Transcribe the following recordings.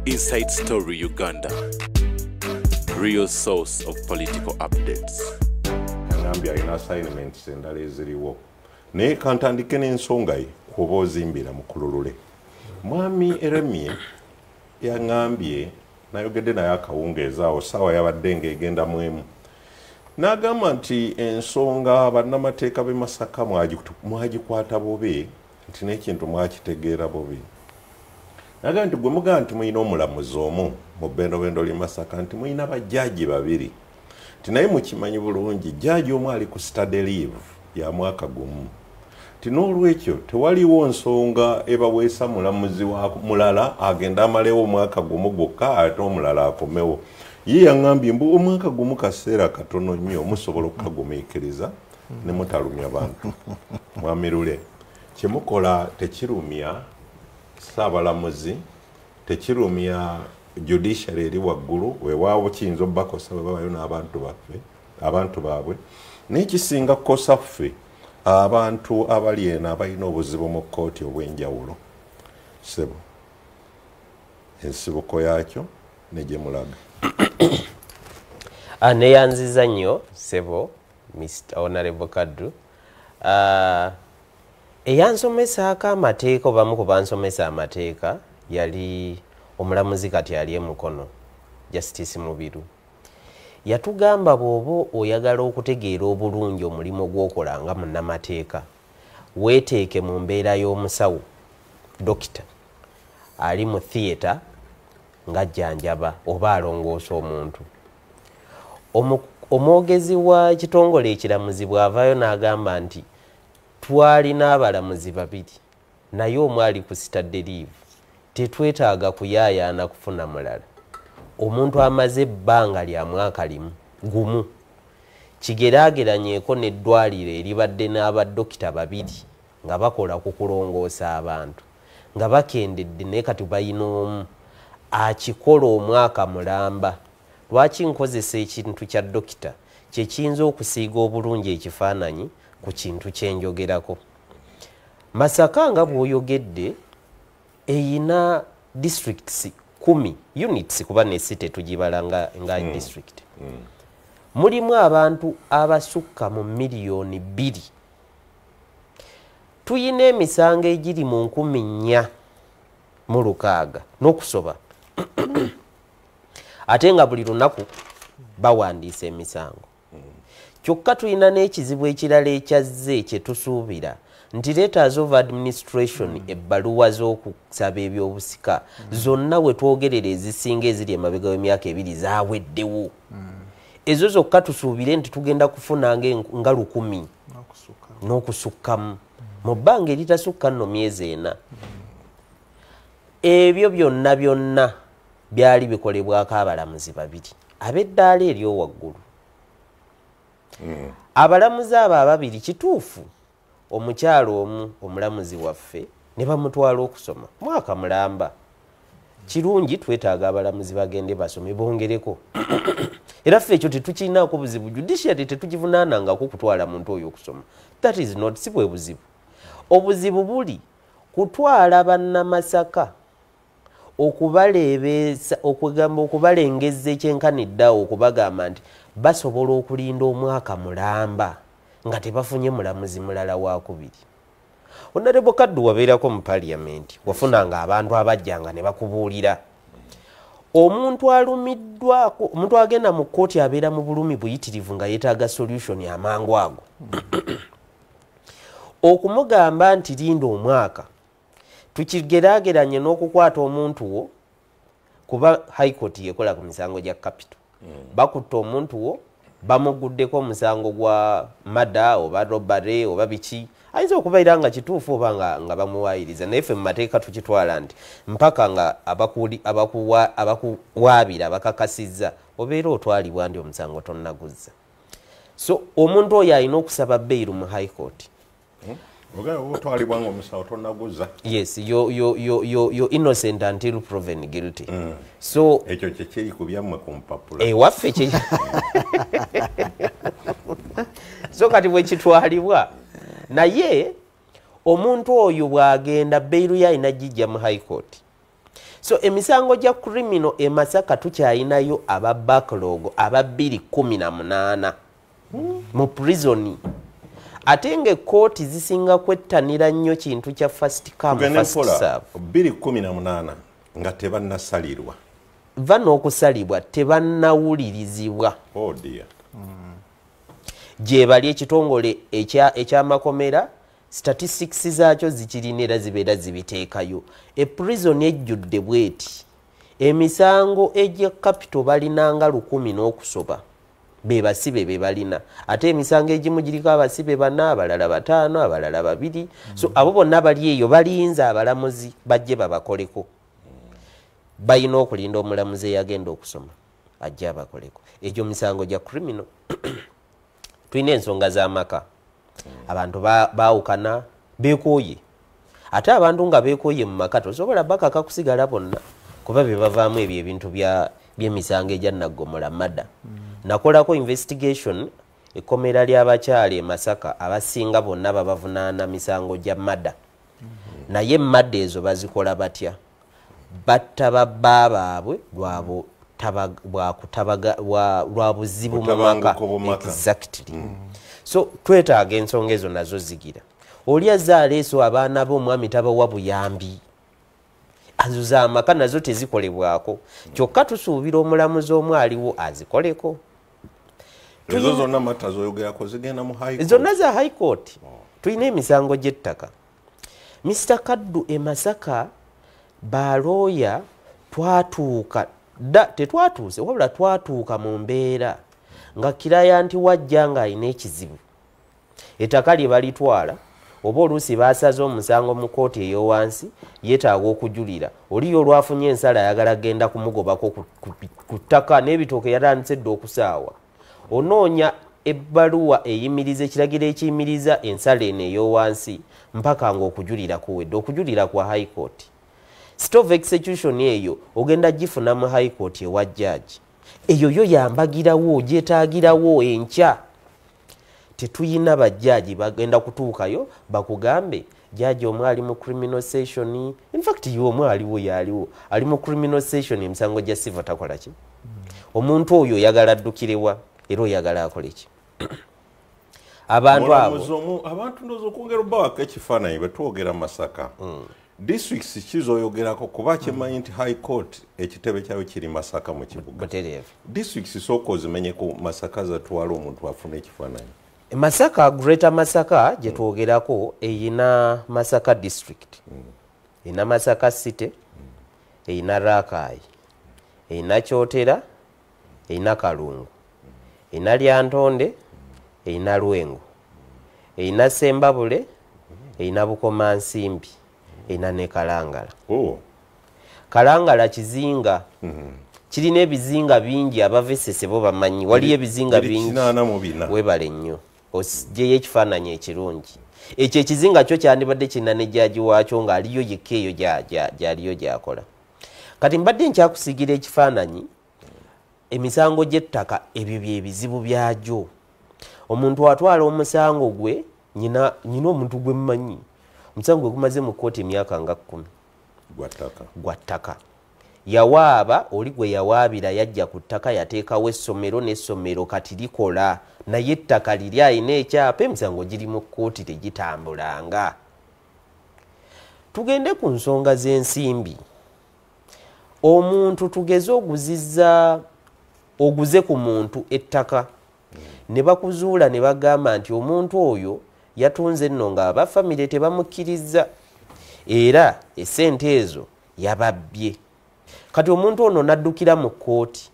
Inside Story Uganda, real source of political updates. Yangambye alina assignments endala eziriwo, naye kantandike n'ensonga ye kuba ozimbira mukululule. Mwami Eremye yaŋŋambye, nayogedde naye akawungeezi awo, saawa yabadde ng'egenda mu 1, n'agamba nti ensonga bannamateeka b'e Masaka mwagikwata bubi, nti n'ekintu mwakitegeera bubi. Nagamba nti gwe mugamba nti mulina omulamuzi omu mu bbendobendo ly'e Masaka, nti mulina bajjaaji babiri, nti naye mukimanyi bulungi jjaaji omu ali ku study leave ya mwaka gumu, nti n'olwekyo tewaliwo nsonga ebaweesa mulamuzi wa mulala agenda amalewo omwaka gumu gwokka ate omulala akomewo. Ye yaŋŋambye mbu omwaka gumu kaseera katono nnyo, musobola okukagumiikiriza ne mutalumya bantu. Mwami Lule, kyemukola tekirumya ssaabalamuzi, tekirumya judiciary eri waggulu, weewaawo kiyinza obbakosa bwe babayo n'abantu baffe, abantu baabwe, naye kisinga kukosa ffe abantu abali eno abalina obuzibu mu kkooti obw'enjawulo. Ssebo, ensibuko yaakyo ne gye mulaga. Neyanziza nnyo ssebo Mr. Honorable Kaddu. Eyansomesaako amateeka, obamu ku bansomesa amateeka, yali omulamuzi kati ali e Mukono, Justice Mubiru. Yatugamba bw'oba oyagala okutegeera obulungi omulimu gw'okola nga munnamateeka, weeteeke mu mbeera y'omusawo dokita ali mu theatre ng'ajjanjaba oba alongoosa omuntu. Omwogezi wa kitongole ekiramuzi bw'avaayo n'agamba nti twalina abalamuzi babiri naye omu ali ku study leave, tetwetaaga kuyaayaana kufuna mulala. Omuntu amaze ebbanga lya mwaka limu gumu, kigeraageranyeeko n'eddwaliro eribadde n'abadokita babiri nga bakola ku kulongoosa abantu nga bakendedde, naye kati balina omu akikola omwaka mulamba. Lwaki nkozesa ekintu kya dokita? Kyekiyinza okusiiga obulungi ekifaananyi ku kintu kyenjogerako. Masaka nga bw'oyogedde eyina districts 10 units, kuba ne city tugibala nga district. Mulimu abantu abasukka mu 2 miliyoni. Tuyina emisango egiri mu 4600 n'okusoba, ate nga buli lunaku bawandiisa emisango. Kyokka tulina n'ekizibu ekirala ekyazze kye tusuubira nti letters of administration, ebbaluwa z'okusaba ebyobusika, zonna we twogerera ezisinga eziri emabega w'emyaka 2 zaaweddewo. Ezo zokka tusuubire nti tugenda kufuna nga 1000 n'okusukkamu mu bbanga eritasukka nno myezi 4. Ebyo byonna byonna byali bikolebwako abalamuzi babiri ab'eddaala eryowaggulu. Abalamuzi abo ababiri, kituufu omukyalo omu omulamuzi waffe ne bamutwala okusoma mwaka mulamba. Kirungi, twetaaga abalamuzi bagende basome bongereko, era ffe ekyo tetukirinaako buzibu. Judiciary tetugivunaanangako kutwala muntu oyo okusoma, that is not, si bwe buzibu. Obuzibu buli kutwala bannamasaka okubaleebeesa, okugamba okubalengezza ekyenkaniddeawo, okubagamba nti basobola okulinda omwaka mulamba nga tebafunye mulamuzi mulala wakubiri. Honorable Kaddu, wabeerako mu parliament, wafunanga abantu abajjanga ne bakubuulira. Omuntu alumiddwako, omuntu agenda mu kkooti abeera mu bulumi buyitirivu nga yeetaaga solution amangu ago. Okumugamba nti linda omwaka, tukigeraageranye n'okukwata omuntu wo, kuba High Court yekola ku misango gya capital. Bakutta omuntu wo, bamuguddeko omusango gwa murder oba robbery oba biki, ayinza okubeera nga kituufu oba nga bamuwaayiriza, naye ffe mu mateeka tukitwala nti mpaka nga abakuwaabira bakakasizza, obeera otwalibwa ndi omusango tonnaguzza. So omuntu oyo alina okusaba bail mu High Court. Otwalibwa nga omusango tonnaguza. Yes, you're innocent until proven guilty. So ekyo kyekiri ku byammwe ku mpapula. Ewaffe kye. So kati bwekitwalibwa, naye omuntu oyo bw'agenda, bail ye alina gijja mu High Court. So emisango gya criminal e Masaka tukyayinayo aba backlog aba 218 mu prison. Ate nga ekkooti zisinga kwettanira nnyo kintu kya first come first serve. 218 nga tebannasalirwa. Va n'okusalibwa tebannawulirizibwa. Oh dear. Gye bali ekitongole ekyamakomera statistics zaakyo zikirina era zibeera zibiteekayo. E prison ejjudde bweti. Emisango egya capital balinanga 1000 n'okusoba. Be basibe be balina. Ate emisango egimu giriko abasibe 4, abalala 5, abalala 2. So abo bonna bali eyo balinze abalamuzi bajje babakoleko. Balina okulinda omulamuzi eyagenda okusoma ajje abakoleko. Egyo misango gya criminal. Tulina ensonga z'amaka. Abantu baawukana beekooye. Ate abantu nga beekooye mu maka tosobola bakaka kusigala bonna kuba be bavaamu ebyo ebintu by'emisango egya naggomola mada. Nakolako investigation ekkomera ly'abakyala e Masaka abasinga bonna babavunaana misango gya mada. Naye mada ezo bazikola batya? Batta babba baabwe lwa buzibu mu maka. Exactly. So twetaaga ensonga ezo nazo zigira. Oli azza abaana be omwami tabawa buyambi. Azo z'amaka nazo tezikolebwako. Kyokka tusuubira omulamuzi omu aliwo azikoleko. Ezo zonna matter z'oyogerako zigenda mu high court. Zonna za high court. Tulina emisango gy'ettaka. Mr. Kaddu e Masaka balooya twatuuka tetwatuuse wabula twatuuka mu mbeera nga kiraya nti wajja ng'alina ekizibu. Ettaka lye balitwala oba oluusi baasaze omusango mu kkooti ey'owansi yeetaaga okujulira. Oliyo olwafunye ensala ayagala genda kumugobako ku ttaka n'ebitooke yatandise dda okusaawa. Onoonya ebbaluwa eyimiriza ekiragiro ekiyimiriza ensala eno ey'owansi mpaka ng'okujulira kuwedde. Okujulira kwa high court. State of execution eyo ogenda gifuna mu high court ewa judge. Eyo yo yambagirawo gyetaagirawo enkya. Tetuyina bajjaji bagenda kutuukayo bakugambe jjaji omu ali mu criminal session. In fact ye omu aliwo yaliwo ali mu criminal session emisango gya civil takola ki? Omuntu oyo oyagala addukirewa era oyagala akole ki? Abantu abo abantu ndowooza okwongera obbawako ekifaananyi bwe twogera Masaka. Districts kizoyogerako kuba kimanyi nti high court ekitebe kyayo kiri Masaka mu kibuga. Districts sooka ozimenyeko Masaka zatwala omuntu afune ekifaananyi. Masaka, Greater Masaka gye twogerako eyina Masaka district, eyina Masaka city, eyina Rakai, eyina Kyotera, eyina Kalungu, eyina Lyantonde, eyina Lwengo, eyina Sembabule, eyina Bukomansimbi, eyina ne Kalangala. Kalangala kizinga. Kirina ebizinga bingi abavesese bo bamanyi. Waliyo ebizinga bingi. Webale nnyo. Oggyeyo ekifaananyi ekirungi. Ekyo ekizinga kyo kyandibadde kirina ne jjaaji waakyo ng'aliyo yekka eyo gy'aliyo gy'akola. Kati mbadde nkyakusiigira ekifaananyi emisango gy'ettaka ebyo bye bizibu byagyo. Omuntu atwala omusango gwe nyina omuntu gwe mmanyi. Omusango gwe gumaze mu kkooti emyaka nga 10. Gwa ttaka. Yawaaba oli gwe yawaabira yajja ku ttaka yateekawo essomero n'essomero kati likola naye ettaka liri alina ekyapa emisango giri mu kkooti tegitambulanga. Tugende ku nsonga z'ensimbi. Omuntu tugeze oguze ku muntu ettaka ne bakuzuula ne bagamba nti omuntu oyo yatunze nno ng'aba famire tebamukkiriza era essente ezo yababbye. Kati omuntu ono n'addukira mu kkooti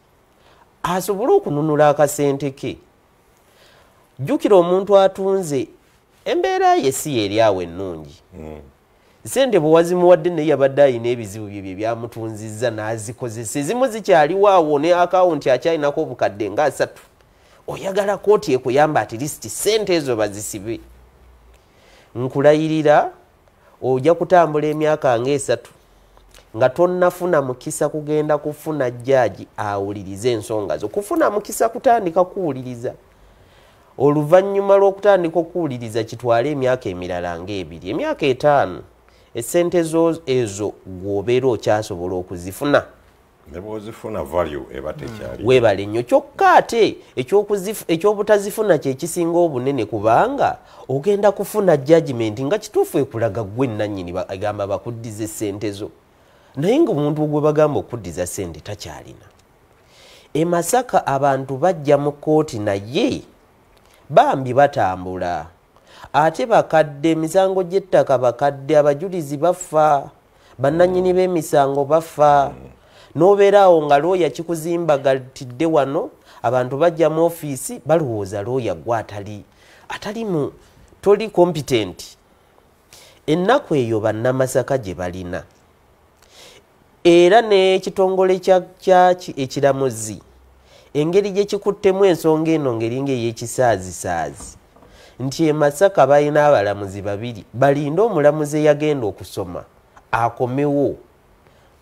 asobole okununula akasente ke. Jjukira omuntu atunze embeera ye si eri awo ennungi. Sente bwe wazimuwadde naye yabadde alina ebizibu bye bye byamutunzizza n'azikozesa. Ezimu zikyaliwo awo ne akawunti akyalinako obukadde nga 3. Oyagala kkooti ekuyamba at least sente ezo bazisibe. Nkulayirira ojja kutambula emyaka nga 3 nga tonnafuna mukisa kugenda kufuna jjaaji awulirize ensonga zo. Kufuna mukisa kutandika kuwuliriza. Oluvannyuma lw'okutandika okuwuliriza kitwale emyaka emirala nga 2, emyaka 5. Esente zo ezo gw'obeera okyasobola okuzifuna. Ne bw'ozifuna value eba tekyali. Weebale nnyo. Kyokka ate ekyobutazifuna kye kisinga obunene, kubanga ogenda kufuna judgment nga kituufu ekulaga ggwe nannyini, agamba bakuddize sente zo, naye ng'omuntu gwe bagamba okuddiza sente takyalina. E Masaka abantu bajja mu kkooti naye bambi batambula, ate bakadde emisango gy'ettaka bakadde, abajulizi bafa, bannannyini b'emisango bafa. N'obeeraawo nga looya kikuzimbagatidde wano, abantu bajja mu ofiisi balowooza looya gwe atali mu toli competent. Ennaku eyo bannamasaka gye balina. Era n'ekitongole kya ekiramuzi engeri gye kikuttemu ensonga eno ngeri ng'ey'ekisaazisaazi nti e Masaka balina abalamuzi babiri, balinde omulamuzi eyagenda okusoma akomewo.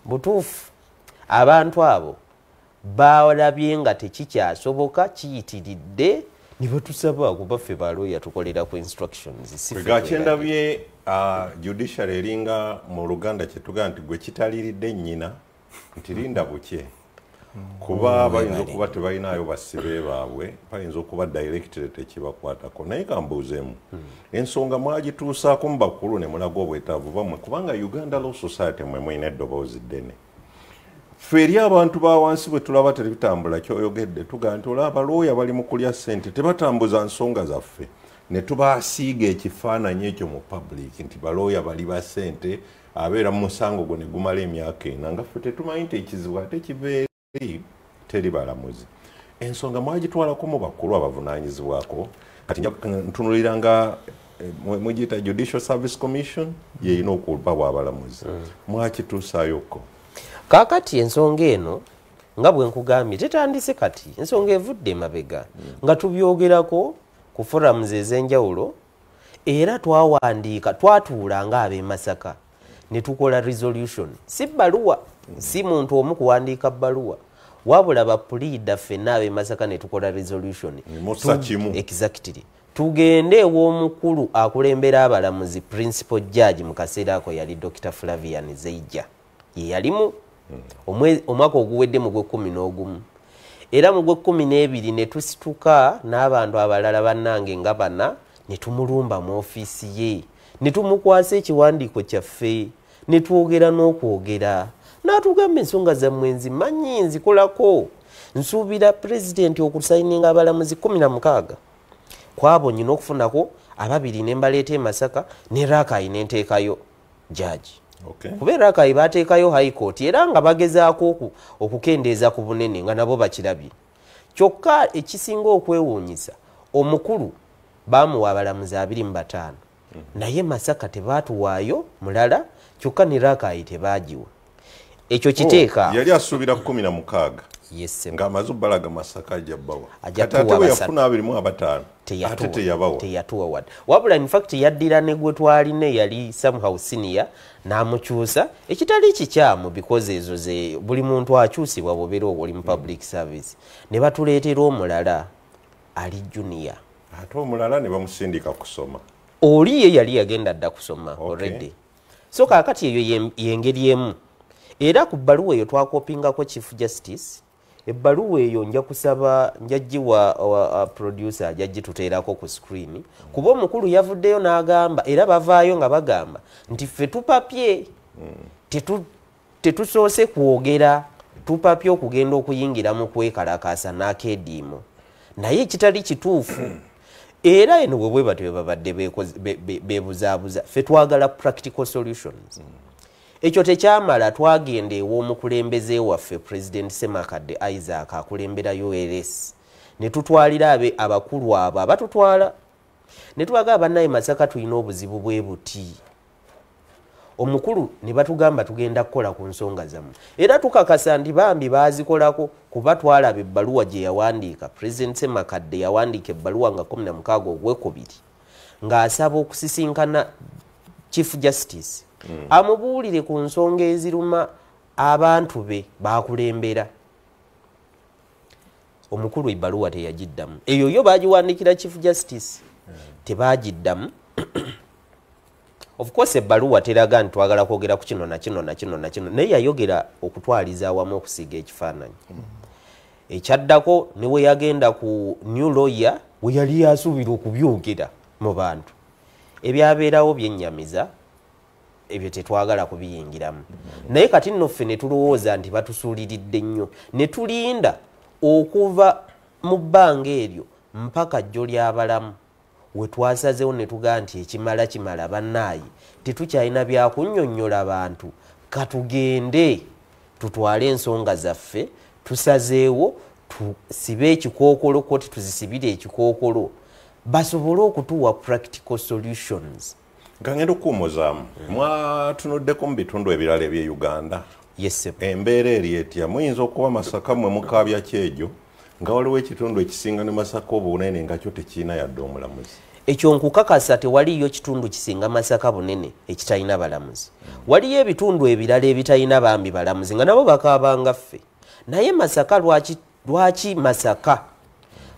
Butuufu abantu abo balabye nga tekikyasoboka, kiyitiridde, ne batusaba kuba ffe balooya tukolera ku instructions. Kyendabye judiciary eringa mu Luganda kyetugaa nti gwe kitaliridde nnyina nti linda bukye, kuba bayinza okuba tebalinayo basibe baabwe, bayinza okuba directly tekibakwatako. Naye kambuuzeemu, ensonga mwagituusaako mu bakulu ne mulaga obwetaavu bwammwe, kubanga Uganda Law Society mwe mulina eddoboozi ddene. Ffe eri abantu ba wansi bwe tulaba tebitambula, kyoyogedde tugamba nti olaba looya bali mu kulya ssente, tebatambuza nsonga zaffe, ne tubasiiga ekifaananyi ekyo mu public nti balooya bali ba ssente, abeera mu musango gwo ne gumala emyaka 4, nga ffe tetumanyi nti ekizibu ate kiva eri teri balamuzi. Ensonga mwagitwalako mu bakulu abavunaanyizibwako. Kati ntunulira nga mugiyita Judicial Service Commission yeyina okubawa abalamuzi, mwakituusaayoko? Kaakati ensonga eno nga bwe nkugambye tetandise kati, ensonga evudde emabega nga tubyogerako ku forums ez'enjawulo, era twawandiika, twatuula ng'ab'e Masaka ne tukola resolution, si bbaluwa, si muntu omu kuwandiika bbaluwa, wabula bapuliida ffenna ab'e Masaka ne tukola resolution. Exactly, tugende ew'omukulu akulembera abalamuzi, principal judge mu kaseera ako yali Dr. Flavian Zeija, ye yalimu omwaka oguwedde mu gwe 11, era mu gwe 12 ne tusituka n'abantu abalala bannange nga bana ne tumulumba mu ofiisi ye, ne tumukwasa ekiwandiiko kyaffe, ne twogera n'okwogera, n'atugamba ensonga zammwe nzimanyi, nzikolako, nsuubira pulezidenti okusayininga abalamuzi 16, kwabo nyina okufunako ababiri ne mbaleeta e Masaka ne Rakai ne nteekayo judge. Kuba Rakai bateekayo high court, era nga bagezaako okukendeeza ku bunene nga nabo bakirabye. Kyokka ekisinga okwewuunyisa, omukulu baamuwa abalamuzi 25, naye Masaka tebaatuwaayo mulala, kyokka ne Rakai tebaagiwa. Ekyo kiteeka yali asuubira 16 ng'amaze obbalaga Masaka ajja bbawa, kati ate bwe yafuna 25 ate teyabawa. Teyatuwa wadde. Wabula in fact yaddira ne gwe twalina eyali somehow senior n'amukyusa, ekitali kikyamu because ezo ze buli muntu akyusibwa bw'obeera oli mu public service, ne batuleetera omulala ali junior. Ate omulala ne bamusindika kusoma. Oli ye yali yagenda dda kusoma already. So kaakati eyo yengeri emu. Era ku bbaluwa eyo twakopingako Chief Justice. Ebbaluwa eyo nja kusaba njagiwa producer ajja gituteerako ku screen, kuba omukulu yavuddeyo n'agamba, era bavaayo nga bagamba nti ffe tupapye, tetusoose kwogera, tupapye okugenda okuyingira mu kwekalakaasa n'akeediimo, naye ekitali kituufu. Era eno bwe bwe batyo babadde beebuzaabuza, ffe twagala practical solutions. Ekyo tekyamala, twagenda ew'omukulembeze waffe President Semakadde Isaac akulembera ULS, ne tutwalira abe abakulu abo abatutwala, ne tubagamba bannaye Masaka tulina obuzibu bwe buti. Omukulu ne batugamba tugenda kukola ku nsonga zammwe, era tukakasa nti bambi baazikolako, kuba twalaba ebbaluwa gye yawandiika. President Semakadde yawandiika ebbaluwa nga 16 ogwekubiri ng'asaba okusisinkana Chief Justice amubuulire ku nsonga eziruma abantu be bakulembera. Omukulu ebbaluwa teyagiddamu. Eyo yo bagiwandiikira Chief Justice, tebagiddamu. Of course ebbaluwa teraga nti twagala kwogera ku kino na kino na kino na kino, naye yayogera okutwaliza awamu okusiiga ekifaananyi. Ekyaddako ne we yagenda ku new lawyer, we yali asuubira okubyogera mu bantu. Ebyabeerawo byennyamiza, ebyo tetwagala kubiyingiramu. Naye kati nno ffe ne tulowooza nti batusuuliridde nnyo, ne tulinda okuva mu bbanga eryo mpaka jjo ly'abalamu we twasazeewo ne tugamba nti ekimala kimala, bannaaye tetukyalina byakunnyonnyola bantu, katugende tutwale ensonga zaffe, tusazeewo tusibe ekikookolo, kooti tuzisibire ekikookolo basobole okutuwa practical solutions. Nga ngenda okuwummuzaamu, mwatunuddeko mu bitundu ebirala eby'e Uganda? Yes. Embeera eri etya? Muyinza okuba Masaka mmwe mukaabya kyejo, nga waliwo ekitundu ekisinga ne Masaka obunene nga kyo tekiina yadde omulamuzi. Ekyo nkukakasa, tewaliyo kitundu kisinga Masaka bunene ekitalina balamuzi. Waliyo ebitundu ebirala ebitalina bambi balamuzi nga nabo bakaabanga ffe. Naye Masaka lwaki, lwaki Masaka?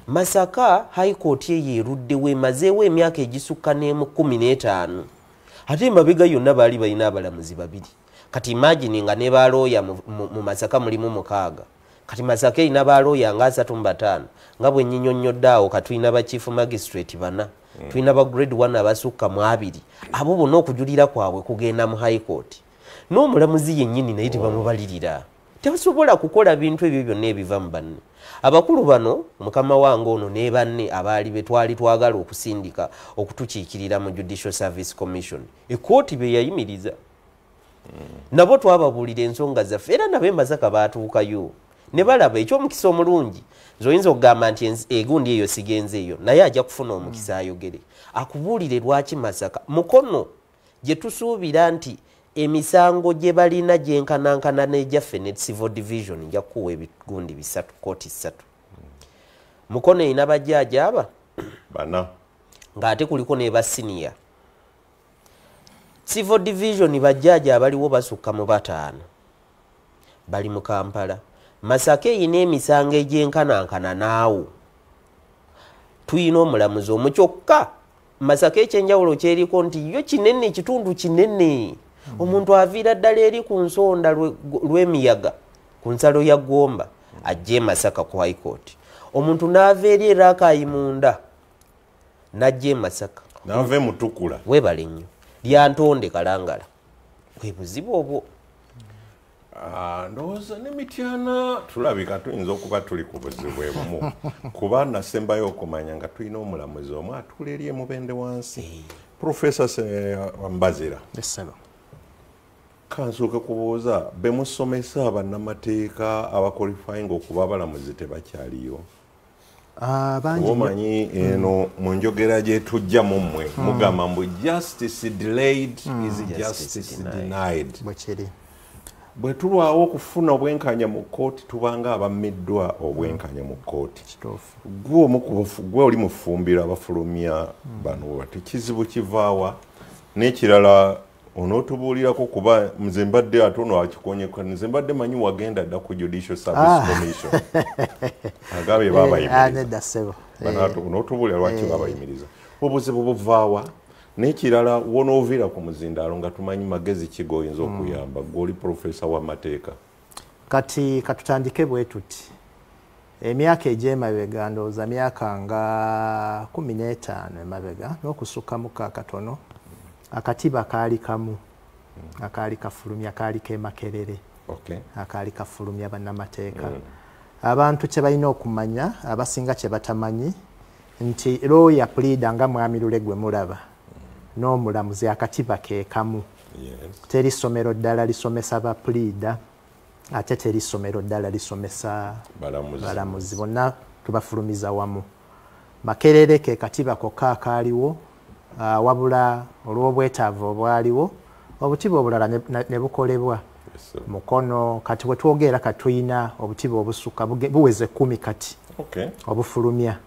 Masaka High Court eyo eruddewo, emazeewo emyaka egisukka n'emu 15, ate emabega yonna baali balina abalamuzi babiri. Kati imagine nga ne balooya mu Masaka mulimu 6. Kati Masaka erina balooya nga 35, nga bwe nnyinyonnyodde awo. Katulina ba chief magistrate bana, tulina ba grade 1 abasukka mu 20. Abo bonna okujulira kwabwe kugenda mu High Court, n'omulamuzi yennyini naye tebamubalirira, tebasobola kukola bintu ebyo byonna ebiva mu banne. Abakulu bano, mukama wange ono ne banne abaali be twali twagala okusindika okutukiikirira mu Judicial Service Commission, ekooti be yayimiriza, nabo twababuulira ensonga zaffe, era nabo e Masaka baatuukayo ne balaba. Ekyomukisa omulungi, nze oyinza okugamba nti egundi eyo sigenze eyo, naye ajja kufuna omukisa ayogere akubuulire lwaki Masaka. Mukono gye tusuubira nti emisango gye balina gyenkanankana n'egyaffe ne civil division, nja kukuwa ebigundi bisatu, kooti ssatu. Mukono erina bajjaaja aba Bana. ng'ate kuliko ne basiniya. Civil division bajjaaja abaliwo basukka mu bataano, bali mu Kampala. Masaka eyina emisango egyenkanankana naawo, tuyina omulamuzi omu kyokka. Masaka ekyenjawulo kyeriko nti yo kinene, ekitundu kinene. Omuntu aviira ddala eri ku nsonda lw'emiyaga ku nsalo ya Gomba ajja e Masaka ku High Court, omuntu n'ava eri erakayi munda n'ajja e Masaka. Nava emutukula. Weebale nnyo, Lyantonde, Kalangala, bwe buzibu obwo. Ah, ndowooza ne Mityana tulabika tuyinza okuba tuli ku buzibu bwe bumu, kuba nasembayo okumanya nga tulina omulamuzi omu atuula eri emubende wansi. Profesa Mbazira, Essebo. Kansooke kubuuza, be musomesa bannamateeka abaqualifying okuba abalamuzi tebakyaliyo? Ah, bangi nnyo. Omanyi eno mu njogera gye tujja mu mmwe mugamba mbu justice delayed is Justice justice denied. denied. Bwe kiri. Bwe tulwawo okufuna obwenkanya mu kkooti, tubanga abammiddwa obwenkanya mu kkooti. Kituufu. Gwe omu ku gwe oli mufumbiro abafulumya bano bati, kizibu kivaawa? N'ekirala onootubuulirako, kuba nze mbadde ate ono akikonyeka, nze mbadde manyi wagenda dda ku Judicial Service Commission, agambye babayimiriza. Nedda ssebo. Onootubuulira lwaki babayimiriza, obuzibu buvaawa? N'ekirala, wonooviira ku muzindaalo nga tumanyi magezi ki g'oyinza okuyamba, gwe oli profesa w'amateeka. Kati katutandike bwe tuti. Emyaka egy'emabega, ndowooza myaka nga 15 emabega n'okusukkamuko akatono, akatiba kaali kamu akaali kafulumya, kaali k'e Makerere, akaali kafulumya bannamateeka. Abantu kye balina okumanya, abasinga kye batamanyi, nti lawyer pleader nga mwami Lule gwe mulaba n'omulamuzi akatiba ke kamu. Teri ssomero ddala lisomesa ba pleader, ate teri ssomero ddala lisomesa balamuzi. Balamuzi bonna tubafulumiza wamu. Makerere ke katiba kokka akaaliwo, wabula olw'obwetaavu obwaliwo obutiba obulala ne bukolebwa. Mukono kati bwe twogera kati tulina obutiba obusukka buweze 10 kati obufulumya.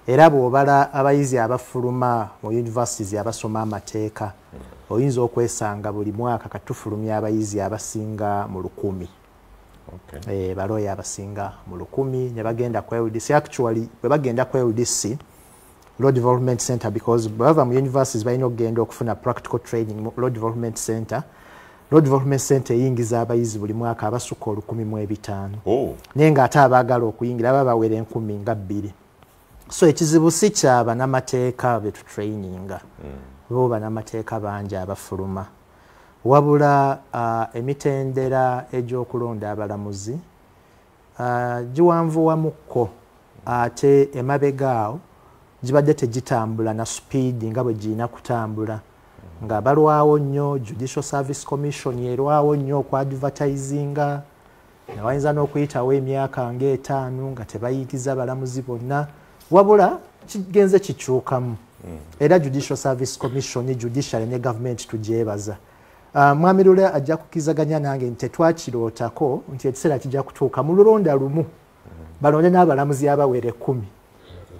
Era bw'obala abayizi abafuluma mu universities abasoma amateeka, oyinza okwesanga buli mwaka kati tufulumya abayizi abasinga mu 1000. Balooya abasinga mu 1000 ne bagenda ku LDC. Actually bwe bagenda ku LDC, Law Development Center, because bava mu universities balina okugenda okufuna practical training mu Law Development Center. Law Development Center eyingiza abayizi buli mwaka abasukka 1500. Naye ng'ate abaagala okuyingira baba bawera 20,000. So ekizibu si kya bannamateeka be tutraininga, bo bannamateeka bangi abafuluma, wabula emitendera egy'okulonda abalamuzi giwanvuwamukko, ate emabega awo gibadde tegitambula na speed nga bwe girina kutambula, nga balwawo nnyo. Judicial Service Commission erwawo nnyo okuadvertisinga, nawayinza n'okuyitawo emyaka ng'etaano nga tebayigiza balamuzi bonna, wabula kigenze kikyukamu. Era Judicial Service Commission, judiciary ne government tugyebaza. Mwami Lule ajja kukkizaganya nange nti tetwakirootako nti ekiseera kijja kutuuka mu lulonda lumu balonde n'abalamuzi abawera 10.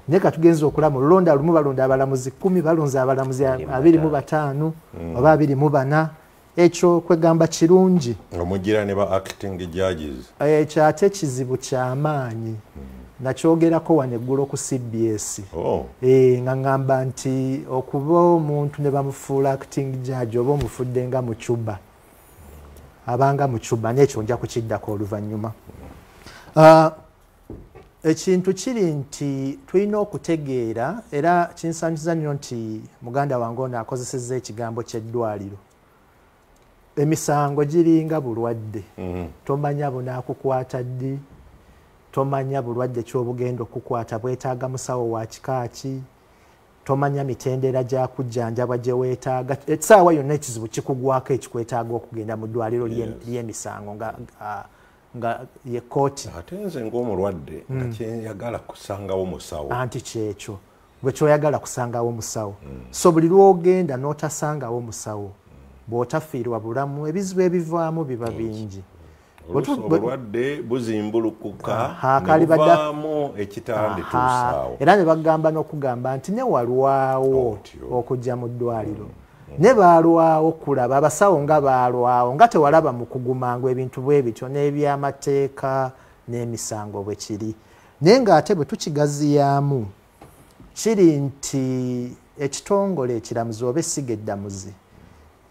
Naye katugenza okulaba mu lulonda lumu balonda abalamuzi 10, balonze abalamuzi 25 oba 24. Ekyo kwegamba kirungi. Omugira ne ba acting judges. Ekyo ate kizibu kyamaanyi. Nakyogerako wano eggulo ku CBS. Nga ngamba nti okuba omuntu ne bamufuula acting judge oba omufudde nga mucuba, abanga mucuba, n'ekyo nja kukiddako oluvannyuma. Ekintu kiri nti tulina okutegeera, era kinsanyusa nnyo nti muganda wange ono akozesezza ekigambo ky'eddwaliro. Emisango giringa bulwadde, tomanya bunaakukwata ddi, tomanya bulwadde ky'obugenda okukwata bwetaaga musawo wa kika ki, tomanya mitendera gya kujjanjabwa gye weetaaga. Essaawa yonna ekizibu kikugwako ekikwetaaga okugenda mu ddwaliro ly'emisango nga ye kkooti. Ate nze ng'omulwadde nga kyenjagala kusangawo musawo. Anti kyekyo gwe kyoyagala kusangawo musawo. So buli lw'ogenda n'otasangawo musawo, bw'otafiirwa bulamu, ebizibu ebivaamu biba bingi. Obulwadde buzimbulukuka ne buvaamu ekitandituusaawo. Era ne bagamba n'okugamba nti ne walwawo okujja mu ddwaliro, ne baalwawo kulaba abasawo nga baalwawo, nga tewalaba mu kugumangwa ebintu bwe bityo n'ebyamateeka n'emisango bwe kiri. Naye ng'ate bwe tukigaziyaamu kiri nti ekitongole ekiramuzi oba essiga eddamuzi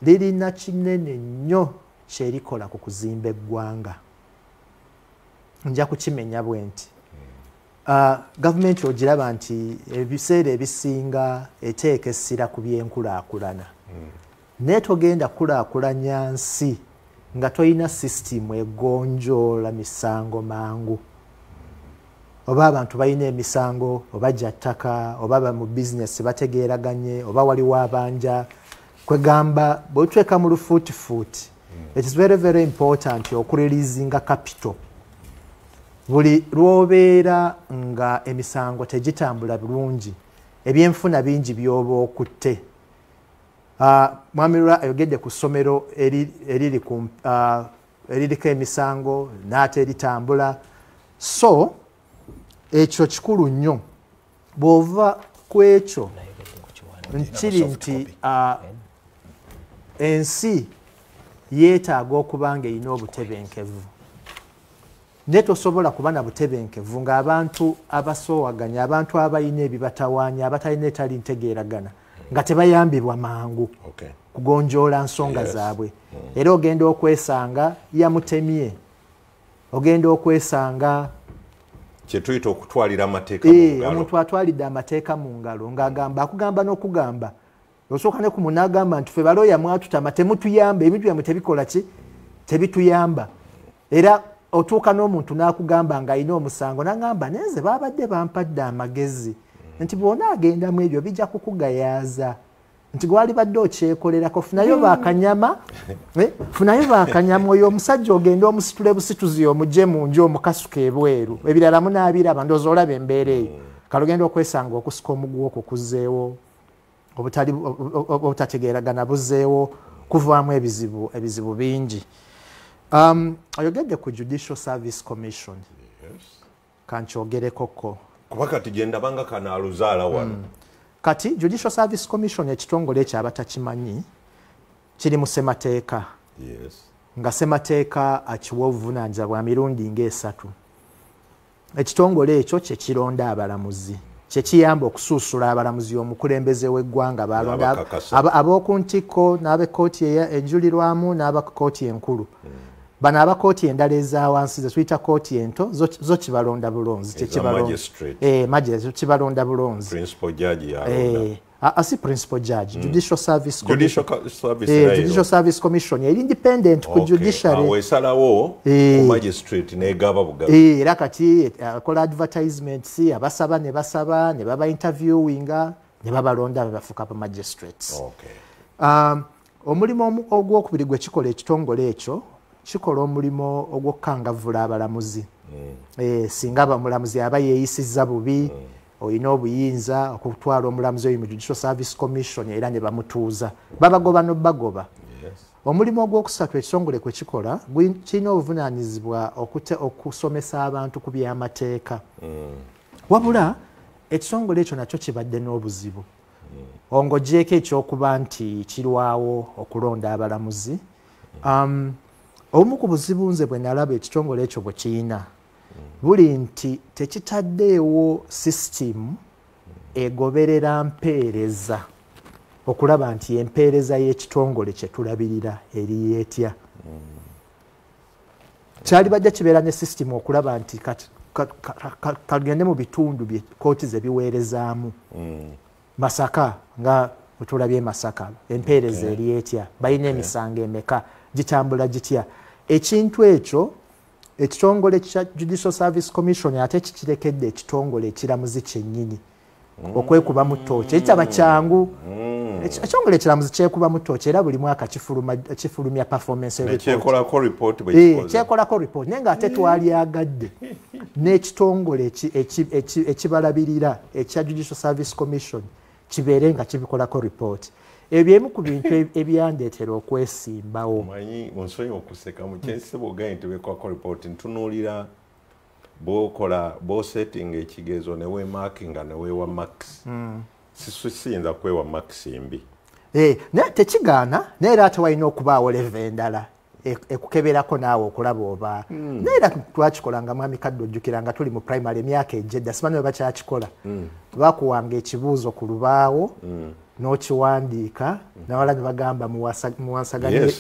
lirina kinene nnyo kyerikola ku kuzimba eggwanga. Nja kukimenya bwe nti gavumenti ogiraba nti ebiseera ebisinga eteeka essira ku byenkulaakulana, naye togenda kulaakulanya nsi nga toyina sisitimu egonjoola misango mangu. Oba abantu balina emisango, oba gya ttaka, oba mu bizinesi bategeeraganye, oba waliwo abanja, kwegamba bw'otuteeka mu lufuutifuuti. It is very very important okureleasinga capital. Buli lw'obeera nga emisango tegitambula bulungi, ebyenfuna bingi by'oba okutte. Mwami Lule ayogedde ku ssomero eririko emisango n'ate eritambula. So ekyo kikulu nnyo. Bw'ova ku ekyo kiri nti ensi yeetaaga okuba nga erina obutebenkevu, naye tosobola kuba na butebenkevu ng'abantu abasoowaganya, abantu abalina ebibatawaanya, abatalina etali ntegeeragana, nga tebayambibwa mangu kugonjoola nsonga zaabwe. Era ogenda okwesanga yamutemye, ogenda okwesanga kyetuyita okutwalira amateeka mu ngalo. Omuntu atwalidde amateeka mu ngalo ng'agamba, akugamba n'okugamba, osooka ne ku munaagamba nti ffe balooya mwatutama, temutuyamba, ebintu byammwe tebikola ki, tebituyamba. Era otuuka n'omuntu n'akugamba ng'alina omusango, n'agamba naye nze baabadde bampadde amagezi nti bw'onaagendamu ebyo bijja kukugayaaza, nti gwalibadde okyekolerako, funayo bakanyama, funayo bakanyama oyo omusajja ogende omusitule busituzi omugye mu nju omukasuka ebweru, ebirala munaabiraba, ndowooza olaba embeera eyo. Kale ogenda okwesanga okusika omuguwa okwo kuzzeewo, obutategeeragana buzzeewo, kuvaamu ebizibu bingi. Ayogedde ku Judicial Service Commission. Kankyogerekoko. Kuba kati gye ndabanga kanaaluzaala wano. Kati Judicial Service Commission ekitongole ekyo abatakimanyi kiri mu ssemateeka. Nga ssemateeka akiwa obuvunaanyizibwa bwa mirundi ng'esatu. Ekitongole ekyo kye kironda abalamuzi. Kyekiyamba okusuusula abalamuzi omukulembeze w'eggwanga balonda ab'oku ntikko n'ab'ekkooti enjulirwamu n'abakkooti enkulu. Bano abakooti endala eza wansi ze tuyita kooti ento zo kibalonda bulonzi, kibalonda bulonzi. Principal judge yalonda. Si principal judge, Judicial Service Commission. Judicial Service Commission eri independent ku judiciary. Awo esalawo ku magistrate negaba bugabi. Era kati akola advertisements, abasaba ne basaba ne baba interviewinga ne babalonda bafuuka ba magistrates. Omulimu ogwokubiri gwe kikola ekitongole ekyo kikola omulimu ogw'okukangavvula abalamuzi. Singa abamulamuzi aba yeeyisizza bubi, olina obuyinza okutwala omulamuzi oyo mu Judicial Service Commission era ne bamutuuza. Babagoba n'obagoba. Omulimu ogwokusatu ekitongole kwe kikola kirina obuvunaanyizibwa okusomesa abantu ku by'amateeka. Wabula ekitongole ekyo nakyo kibadde n'obuzibu. Ng'oggyeeko ekyokuba nti kirwawo okulonda abalamuzi. Obumu ku buzibu nze bwe nalaba ekitongole ekyo bwe kirina buli nti tekitaddeewo sisitimu egoberera mpeereza okulaba nti empeereza y'ekitongole kye tulabirira eri etya. Kyalibadde kibeera ne sisitimu okulaba nti kagende mu bitundu bye kkooti ze biweerezaamu. Masaka nga bwe tulabye Masaka empeereza eri etya, balina emisango emeka, gitambula gitya. Ekintu ekyo ekitongole kya Judicial Service Commission ate kikirekedde ekitongole ekiramuzi kyennyini okwekubamu ttooki. Ekitaba kyangu. Ekitongole ekiramuzi kyekubamu ttooki era buli mwaka kifulumya performance report. Kyekolako report bwe kikoze. Kyekolako report naye ng'ate twalyagadde n'ekitongole ekibalabirira ekya Judicial Service Commission kibeere nga kibikolako report. Ebyo ebimu ku bintu ebyandeetera okwesimbawo. Omanyi onsonyi okuseka mu kyensebo ogaye nti bekolako report, ntunuulira bw'okola bw'osettinga ekigezo ne weemarkinga ne weewa marks. Siyinza kwewa marks mbi. Naye tekigaana, naye era ate walina okubaawo level endala ekukeberako naawe okulaba oba. Naye era twakikolanga mwami Kaddu, ojjukira nga tuli mu primary emyaka egy'edda, simanyi oba bakyakikola. Bakuwanga ekibuuzo ku lubaawo n'okiwandiika nawala ne bagamba muwansaganye.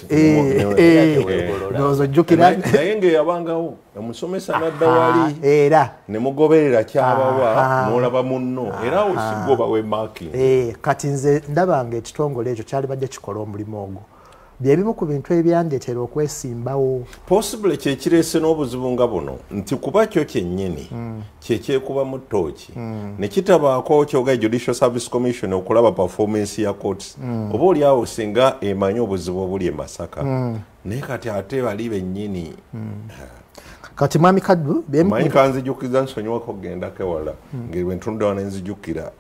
Ndowooza ojjukira. Naye ng'eyabangawo omusomesa n'adda wali era ne mugoberera kyabawa n'olaba munno era awo si gwe oba weemarking. Kati nze ndabanga ekitongole ekyo kyalibadde kikola omulimu ogwo. Bye bimu ku bintu ebyandeetera okwesimbawo. Possibly kyekireese n'obuzibu nga buno nti kuba kyo kyennyini kyekyekubamu ttooki ne kitabaako kyoga Judicial Service Commission okulaba performance ya courts. Oba oli awo singa emanyi obuzibu obuli e Masaka, naye kati ate bali bennyini. Kati mwami Kaddu, manyi kanzijukiza, nsonyiwako okugendako ewala, ngeri bwe ntunudde wano nzijukira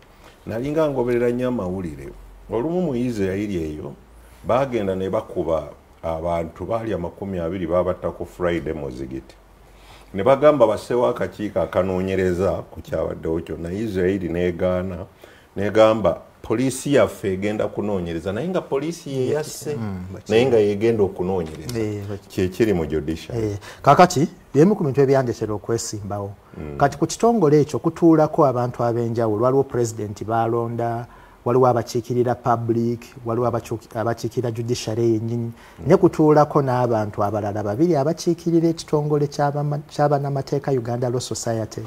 nalinga ngoberera nnyo amawulire. Olumu mu Isirairi eyo bagenda ne bakuba abantu baali 20 babatta ku Friday muzigiti, ne bagamba basseewo akakiiko akanoonyereza ku kyabaddewo kyonna. Isirairi negaana, negamba poliisi yaffe egenda kunoonyereza, naye nga poliisi yeyasse, naye nga yegenda okunoonyereza. Kyekiri mu judiciary. Kakati byemu ku bintu ebyandetera okwesimbawo. Kati ku kitongole ekyo kutuulako abantu ab'enjawulo. Waliwo pulezidenti balonda, waliwo abakiikirira public, waliwo abakiikirira judiciary yennyini, ne kutuulako n'abantu abalala babiri abakiikirira ekitongole ky'abannamateeka, Uganda Law Society.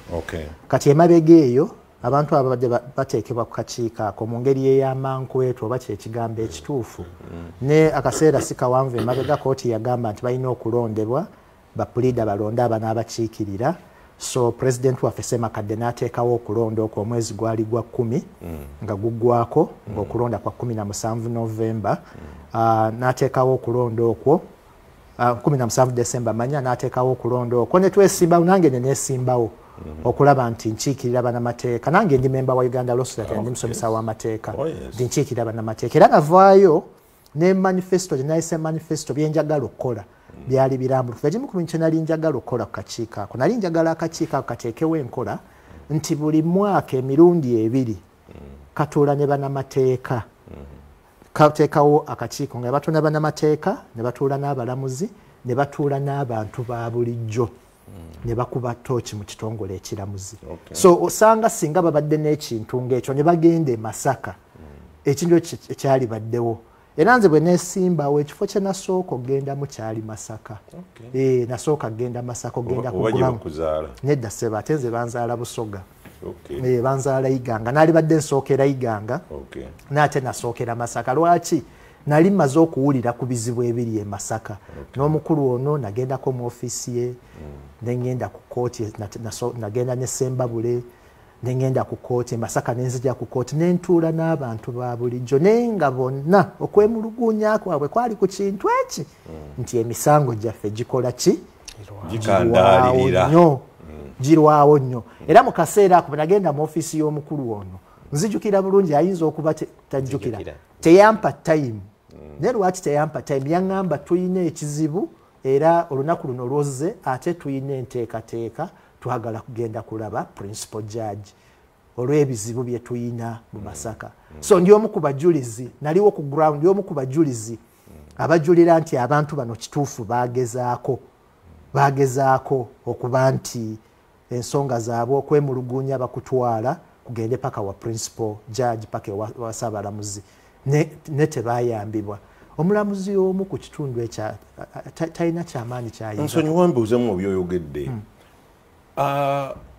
Kati emabega eyo abantu abo babadde bateekebwa ku kakiiko ako mu ngeri ey'amankwetu oba kyekigambo ekituufu. Ne akaseera si kawanvu emabega kooti yagamba nti balina okulondebwa, bapuliida balonde abanaabakiikirira. So president waffe Semakadde n'ateekawo okulonda okwo, omwezi gwali gwa 10 nga guggwako, ng'okulonda kwa 17 Novemba. N'ateekawo okulonda okwo 17 December manya, n'ateekawo okulonda okwo ne twesimbawo, nange ne neesimbawo okulaba nti nkiikirira bannamateeka. Nange ndi memba wa Uganda Law Society, ndi musomesa w'amateeka, ndi nkiikirira bannamateeka. Era navaayo ne manifesto gye nayise manifesto, byenjagala okukola byali birambulukufu. Ekimu ku bintu kye nali njagala okukola ku kakiiko ako, nali njagala akakiiko ako kateekewo enkola nti buli mwaka emirundi ebiri katuula ne bannamateeka, kateekawo akakiiko nga batuula bannamateeka, ne batuula n'abalamuzi, ne batuula n'abantu ba bulijjo. Ne bakuba tooki mu kitongole ekiramuzi. So osanga singa babadde n'ekintu ng'ekyo ne bagenda e Masaka, ekintu ekyo ekyali baddewo. Era nze bwe neesimbawo, ekifo kye nasooka okugendamu kyali Masaka. Nasooka kugenda Masaka, ogenda Oba ku gye ground. bakuzaala? Nedda ssebo, ate nze banzaala Busoga. Banzaala Iganga, naalibadde nsookera Iganga, n'ate nasookera Masaka. Lwaki? Nali mmaze okuwulira ku bizibu ebiri e Masaka. N'omukulu ono nagendako mu ofiisi ye, ne ŋŋenda ku kooti, nagenda ne Sembabule, ne ŋŋenda ku kooti e Masaka, ne nzija ku kooti, ne ntuula n'abantu ba bulijjo, naye nga bonna okwemulugunya kwabwe kwali ku kintu eki nti emisango gyaffe gikola ki? Gikandaalirira. Nnyo, girwawo nnyo. Era mu kaseera ako bwe nagenda mu ofiisi y'omukulu ono, nzijukira bulungi, ayinza okuba tajjukira, Nzijukira. teyampa time. Naye lwaki teyampa time? Yaŋŋamba tuyina ekizibu era olunaku luno lwozze, ate tuyina enteekateeka, twagala kugenda kulaba principal judge olw'ebizibu bye tuyina mu Masaka. So ndi omu ku bajulizi, naliwo ku ground, ndi omu ku bajulizi abajulira nti abantu bano kituufu bagezaako okuba nti ensonga zaabwe okwemulugunya bakutwala kugende paka wa principal judge, paka ewa ssaabalamuzi, ne tebayambibwa. Omulamuzi omu ku kitundu ekya talina kyamaanyi kyayinza. Nsonyiwa mbuuzemu byoyogedde.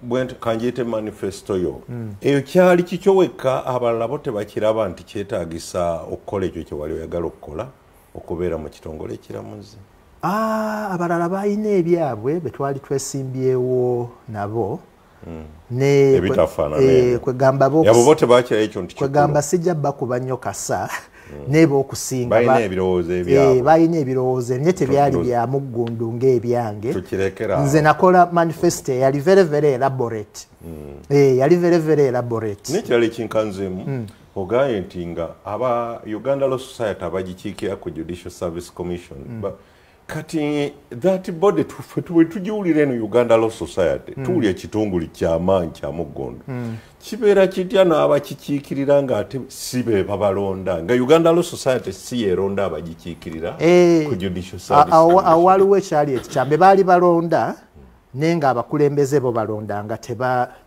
Bwe kanjiyite manifesto yo, eyo kyali kikyo wekka, abalala bo tebakiraba nti kyetaagisa okukola ekyo kye wali oyagala okukola, okubeera mu kitongole ekiramuzi? Abalala balina ebyabwe be twali twesimbyewo nabo. Ebitafaanana ebyo. Kwegamba Yabo bo tebakira ekyo nti kikulu. Kwegamba sijja bakuba nnyo kasa, naye b'okusinga Balina ebirowoozo ebyabwe. Balina ebirowoozo, naye tebyali bya muggundu ng'ebyange. Tukirekera awo. Nze nakola manifesto eyali very very elaborate. Yali very very elaborate. N'ekirala ekinkanzeemu, ogambye nti nga aba Uganda Law Society abagikiikira ku Judicial Service Commission, kati that body bwe tugiwulira eno Uganda Law Society, tuwulira ekitongole kyamaanyi kya muggondo, kibeera kitya n'abakikiikirira ng'ate si be babalonda, nga Uganda Law Society si yeeronda abagikiikirira ku Judicial Service Awo Commission? Waliwo ekyali ekikyambe, baali balonda, naye ng'abakulembeze bo balonda nga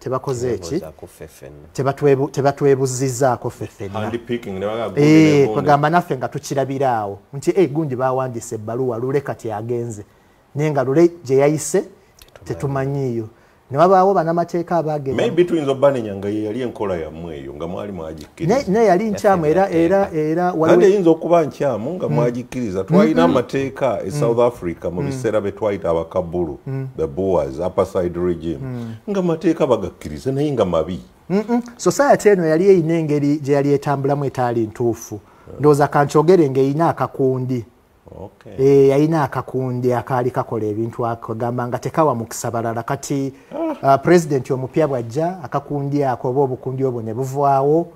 tebakoze eki? Tebabuuzaako ffe ffenna. Tebatwebuzizaako ffe ffenna. Hand picking, ne baga gundi ne gundi. Kwegamba naffe nga tukirabira awo nti gundi bawandiise ebbaluwa, lule kati agenze, naye nga lule gye yayise tetumanyiiyo. Ne wabaawo bannamateeka abagenda. Maybe tuyinza obbanenya nga ye yali enkola yammwe eyo nga mwali mwagikkiriza. Ne yali nkyamu era, era, era Ate waliwo eyinza okuba nkyamu nga mwagikkiriza. Twalina amateeka e South Africa mu biseera bye twayita abakabulu, the Boers, apartheid regime, nga mateeka bagakkiriza naye nga mabi. Society eno yali eyina engeri gye yali etambulamu etaali ntuufu. Ndowooza kankyogere ng'eyina akakundi. Yalina akakundi akaali kakola ebintu akagamba nga tekawa mukisa balala. Kati pulezidenti omupya bw'ajja, akakundi ako oba obukundi obwo ne buvaawo,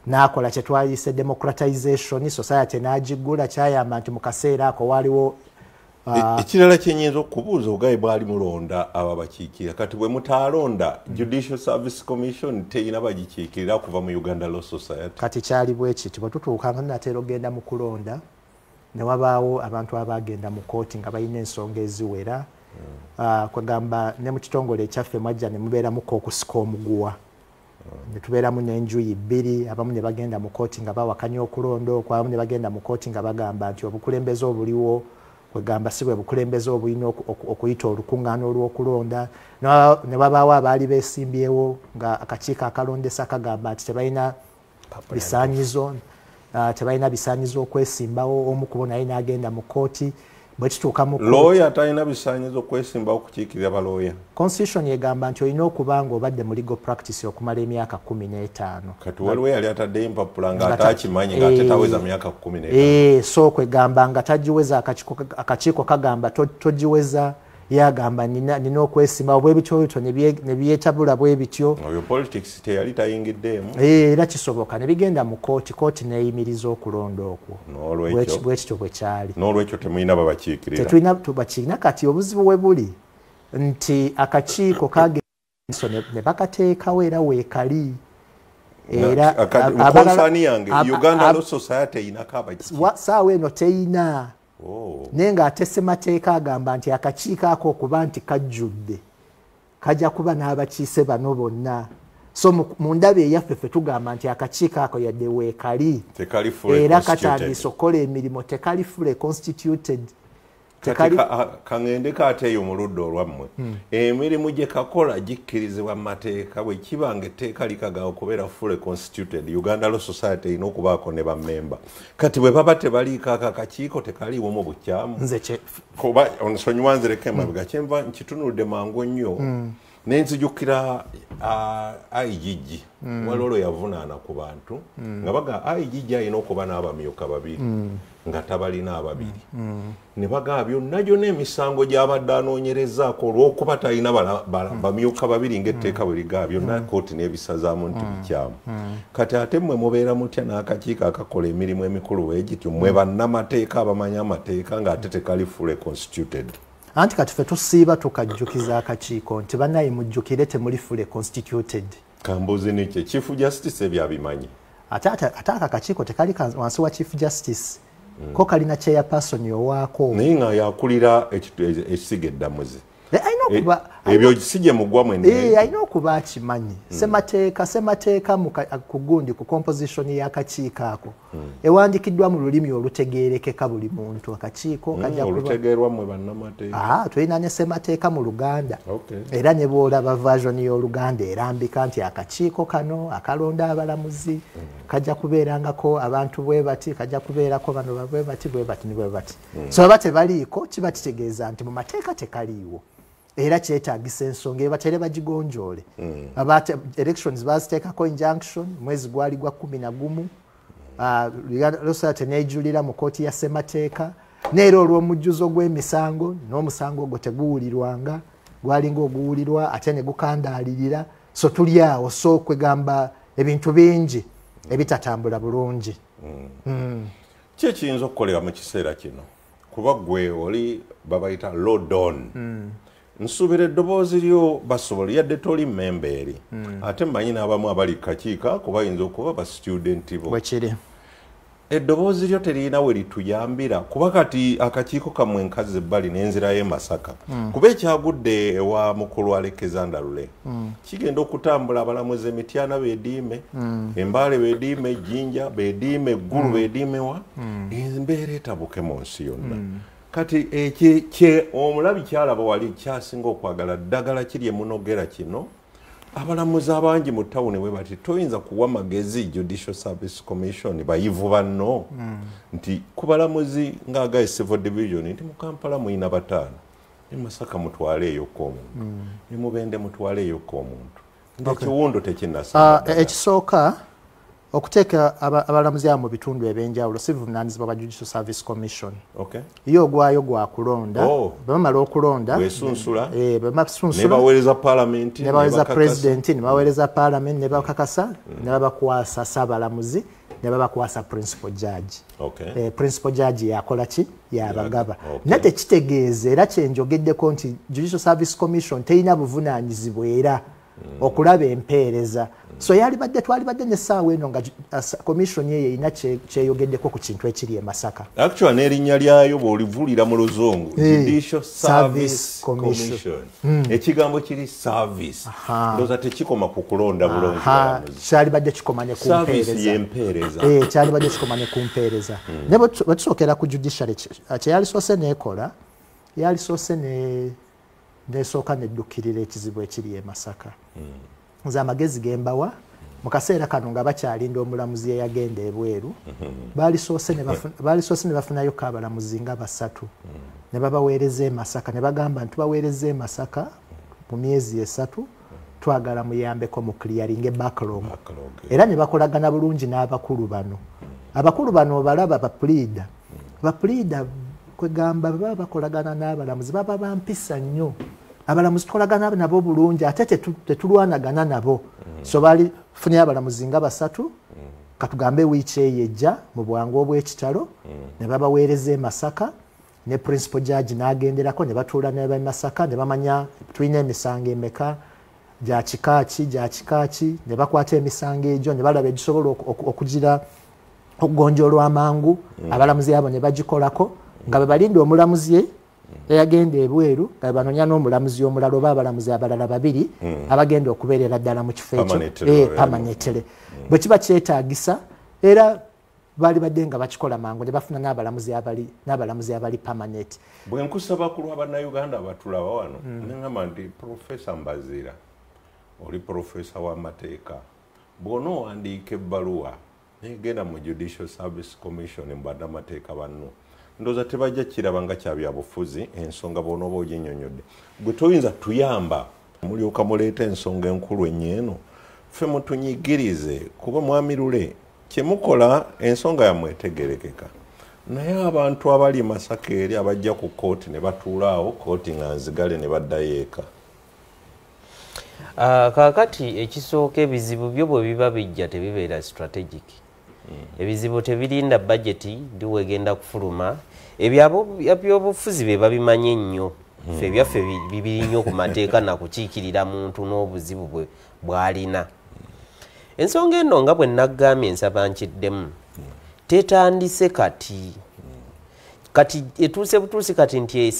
n'akola kye twayise democratization, society n'agiggula. Kyayamba nti mu kaseera ako waaliwo Ekirala kyenyinza okubuuza, ogaye bwali mulonda abo abakiikirira, kati bwe mutaalonda, Judicial Service Commission teyina bagikiikirira kuva mu Uganda Law Society? Kati kyali bwe kiti, bwe tutuuka nga natera okugenda mu kulonda, ne wabaawo abantu abagenda mu kooti nga balina ensonga eziwera. Kwegamba ne mu kitongole ekyaffe mwajja ne mubeeramuko okusika omuguwa, ne tubeeramu n'enjuyi bbiri. Abamu ne bagenda mu kooti nga bawakanya okulonda okwo, abamu ne bagenda mu kooti nga bagamba nti obukulembeze obuliwo kwegamba si bwe bukulembeze obulina okuyita olukuŋŋaana olw'okulonda. Ne wabaawo abaali beesimbyewo nga akakiiko akalondesa kagamba nti tebalina bisaanyizo, tebalina bisaanyizo okwesimbawo. Omu ku bo naye n'agenda mu kooti. Bwe kituuka mu kooti, Looya talina bisaanyizo okwesimbawo okukiikirira balooya? Constitution egamba nti olina okuba nga obadde mu legal practice okumala emyaka 15. Kati waliwo yali ataddeyo empapula nga Nga ate akimanyi ng'ate taweza myaka 15. So kwegamba nga tagiweza, akakiiko kagamba togiweza, yagamba nina okwesimbawo bwe bityo bityo ne byetabula bwe bityo. Oyo politics teyali tayingiddeemu. Era kisoboka ne bigenda mu kooti, kooti n'eyimiriza okulonda okwo. N'olwekyo Bwe kityo bwe kyali. N'olwekyo temulina babakiikirira. Tetulina tubakiina. Kati obuzibu we buli nti akakiiko kagenso ne bakateekawo era weekali era Concern yange, Uganda Law Society eyinako abakiikirira? Saawa eno teyina. Naye ng'ate ssemateeka agamba nti akakiiko ako okuba nti kajjudde kajja kuba n'abakiise bano bonna. So mu ndaba eyaffe ffe tugamba nti akakiiko ako yadde weekali era katandise okukola emirimu, tekali fully constituted. Kaŋŋendeko ate eyo mu ludda olwammwe, emirimu gye kakola gikkirizibwa mu mateeka. Bwe kiba nga etteeka likagawa okubeera fully constituted, Uganda Law Society erina okubaako ne bammemba. Kati bwe baba tebaliiko, ako akakiiko tekaliiwo mu bukyamu? Kuba onsonyiwa, nzireko emabega, kyenva nkitunudde mangu nnyo nenzijukira IGG waliwo lwe yavunaana ku bantu nga baga IGG alina okuba n'abamyuka babiri nga tabalina ababiri, ne bagaba byonna gyonna emisango gy'abadde anoonyerezaako olw'okuba talina bamyuka babiri ng'etteeka bwe ligaba, byonna kooti n'ebisazaamu nti bikyamu. Kati ate mmwe mubeera mutya n'akakiiko akakola emirimu emikulu bwe gityo, mmwe bannamateeka abamanyi amateeka, ng'ate tekali fully constituted? Anti kati ffe tusiiba tukajjukiza akakiiko nti bannaye mujjukire temuli fully constituted. Kambuzi nikye Chief Justice ebyabimanyi. Ate ate ako akakiiko tekali wansi wa Chief Justice, ko kalina chairperson owaako. Naye nga yakulira ekisiga eddamuzi. Alina okuba ebyo si gye mugwa mwene. Alina okuba akimanyi. Semateeka ku gundi, ku composition y'akakiiko ako ewandikiddwa mu lulimi olutegeerekeka buli muntu. Akakiiko kajja kuba olutegeerwa mmwe bannamateeka. Ah, tulina ne semateeka mu Luganda. Era ne bw'olaba version y'Oluganda erambika nti akakiiko kano akalonda abalamuzi kajja kubeerangako abantu bwe bati, kajja kubeerako bano bwe bati, bwe bati ne bwe bati. So baba tebaliiko, kiba kitegeeza nti mu mateeka tekaliiwo, era kyetaagisa ensonga ebatere bagigonjoole. Elections baziteekako injunction mwezi gwali gwa 11. Uganda Law Society nejulira mu kooti ya ssemateeka, neera olw'omujjuzo gw'emisango n'omusango ogwo teguwulirwanga, gwalinga oguwulirwa ate ne gukandaalirira. So tuli awo, so kwegamba ebintu bingi ebitatambula bulungi. Ki ekiyinza okukolera mu kiseera kino? Kuba gwe oli babayita law don, nsuubira eddoboozi lyo basobola, yadde toli mmemba eri, ate mmanyi n'abamu abali ku kakiiko ako bayinza okuba ba student bo. Bwekiri. Eddoboozi lyo teririna we lituyambira? Kuba kati akakiiko kammwe nkazi ebbali n'enzirayo e Masaka, kuba ekyagudde ewa mukulu Alexander Lule kigenda okutambula. Abalamuzi Emityana beediime, Embaale beediime, Ejjinja beediime, Eggulu beediime, wa embeera etabuke mu nsi yonna. Kati eki kye omulabi kyalaba wali kyasinga okwagala ddagala kiri emunogera kino. Abalamuzi abangi mu tawuni bwe bati toyinza kuwa magezi Judicial Service Commission bayivu banno nti ku balamuzi ng'agaye civil division nti mu Kampala muyina bataano, ne Masaka mutwale eyokka omuntu, ne Mubende mutwale eyokka omuntu, ngaekiwundu tekinnasa. Ekisooka, okuteeka abalamuzi abo mu bitundu ebyenjawulo si buvunaanyizibwa bwa Judicial Service Commission. Ye ogwayo gwa kulonda. Bwe bamala okulonda, bwesunsula, bwe basunsula, ne baweereza palamenti, ne baweereza bakakasa. President, ne baweereza parliament, ne bakakasa, ne babakwasa ssaabalamuzi, ne babakwasa principal judge. Principal judge yakola ki? Yabagaba. Naye tekitegeeza, era kyenjogeddeko nti Judicial Service Commission terina buvunaanyizibwa era okulaba empeereza. So yalibadde twalibadde n'essaawa eno nga commission eyo erina kyeyogeddeko ku kintu ekiri e Masaka. Actually n'erinnya lyayo bw'olivulira mu Luzungu, Judicial Service Service Commission. Commission, ekigambo kiri service, ndowooza tekikoma ku kulonda bulonzi balamuzi. Kyalibadde kikoma ne ku Service mpeereza. Y'empeereza. Kyalibadde kikoma ne ku mpeereza. Ne bwe tusookera ku judiciary, kyeyalisoose neekola, yalisoose nesooka neddukirira ekizibu ekiri e Masaka. Nze amagezi gembawa mu kaseera kano nga bakyalinda omulamuzi eyagenda ebweru, baalisoose ne bafunayoko abalamuzi nga basatu ne babaweereza e Masaka, ne bagamba nti tubaweereza e Masaka mu myezi 3, twagala muyambeko mu clearing backlog. Backlog. Era ne bakolagana bulungi n'abakulu bano. Abakulu bano obalaba bapuliida, bapuliida kwegamba baba bakolagana n'abalamuzi, baba bampisa nnyo. Abalamuzi tukolagana nabo bulungi, ate tetulwanagana nabo. So bali funye abalamuzi nga basatu, katugambe wiiki eyo ejja mu bwangu obw'ekitalo, ne babaweereza e Masaka, ne principal judge n'agenderako, ne batuula ne ba Masaka ne bamanya tulina emisango emeka, gya kika ki, gya kika ki, ne bakwata emisango egyo ne balaba egisobola okugira okugonjoolwa amangu, abalamuzi abo ne bagikolako Nga bebalinda omulamuzi eyagenda ebweru, nga banoonya n'omulamuzi omulala oba abalamuzi abalala babiri abagenda okubeerera ddala mu kifo ekyo permanently. Bwe kiba kyetaagisa era bali badde nga bakikola mangu ne bafuna n'abalamuzi abali permanent. Bwe nkusaba ku lwa Bannayuganda abatulaba wano, ne ŋŋamba nti Profesa Mbazira, oli profesa w'amateeka, bw'onoowandiika ebbaluwa negenda mu Judicial Service Commission mu bannamateeka banno, ndowooza tebajja kiraba nga kya byabufuzi ensonga bw'onooba oginnyonnyodde. Gwe toyinza tuyamba mulyoka muleeta ensonga enkulu ennyo eno, ffe mutunyigirize, kuba Mwami Lule kyemukola ensonga yammwe etegerekeka. Naye abantu abali Masaka eri abajja ku kkooti ne batuula awo, kkooti nga nzigale ne baddayo eka. Kaakati ekisooka, ebizibu byo bwe biba bijja tebibeera strategic. Ebizibu tebirinda bajeti ndiwegenda kufuluma. Ebyobufuzi bye babimanyi ennyo. Ffe ebyaffe bibiri nnyo ku mateeka na kukiikirira muntu n'obuzibu bwe bw'alina. Ensonga eno nga bwe naggambye nsaba nkiddemu, tetandise kati. Kati etuuse butuusi kati nti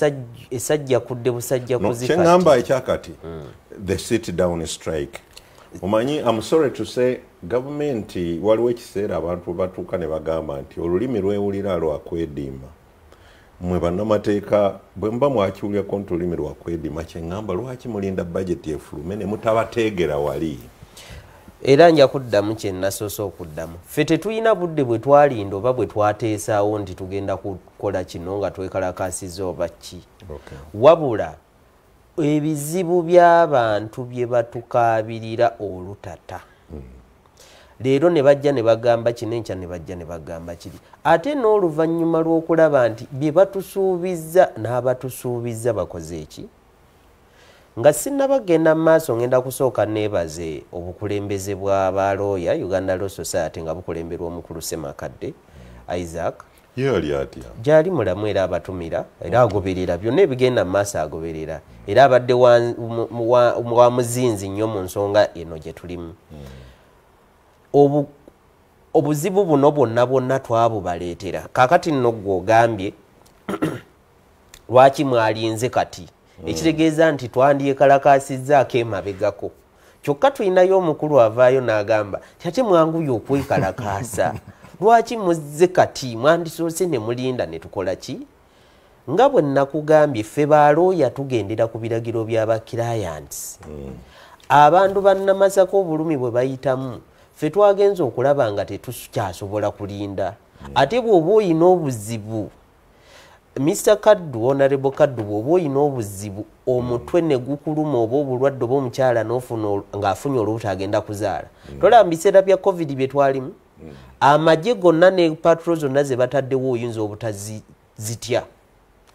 esajja kudde busajja kuzikati. Kye ŋŋamba ekyakati, the sit down strike. Omanyi, I'm sorry to say, gavumenti waliwo ekiseera abantu batuuka ne bagamba nti olulimi lwewulira lwakwediima. Mmwe bannamateeka bwe muba mwakiwulyako nti olulimi lwakwediima, kye ŋŋamba lwaki mulinda bajeti efulume ne mutabateegera wali? Era nja kuddamu kye nasoose okuddamu. Ffe tetulina budde bwe twalinda oba bwe twateesaawo nti tugenda kukola kino nga twekalakaasizza oba ki. Wabula ebizibu by'abantu bye batukaabirira olutata. Leero ne bajja ne bagamba kino, enkya ne bajja ne bagamba kiri. Ate n'oluvannyuma lw'okulaba nti bye batusuubizza n'abatusuubizza bakoze eki? Nga sinnabagenda mu maaso, ngenda kusooka neebaze obukulembeze bwa balooya Uganda Law Society nga bukulemberwa omukulu Ssemakadde Isaac. Ye ali atya? Gyali mulamu era abatumira, era agoberera byonna ebigenda mu maaso agoberera. Era abadde wa muzinzi nnyo mu nsonga eno gye tulimu. Obuzibu buno bwonna bwonna twabubaleetera. Kaakati nno ggwe ogambye lwaki mwalinze kati? Ekitegeeza nti twandyekalakaasizzaako emabegako. Kyokka tulinayo omukulu avaayo n'agamba nti ate mwanguye okwekalakaasa. Lwaki muzze kati? Mwandisoose ne mulinda ne tukola ki? Nga bwe nakugambye, ffe balooya tugendera ku biragiro by'aba clients. Abantu bannamasaka obulumi bwe bayitamu, ffe twagenze okulaba nga tetukyasobola kulinda. Ate bw'oba oyina obuzibu, Mr. Kaddu, Honorable Kaddu, bw'oba oyina obuzibu omutwe ne gukuluma oba obulwadde oba omukyala n'ofuna ng'afunye olubuto agenda kuzaala. Tolaba mu biseera bya COVID bye twalimu, amagye gonna ne patrol zonna ze bataddewo oyinza obutazitya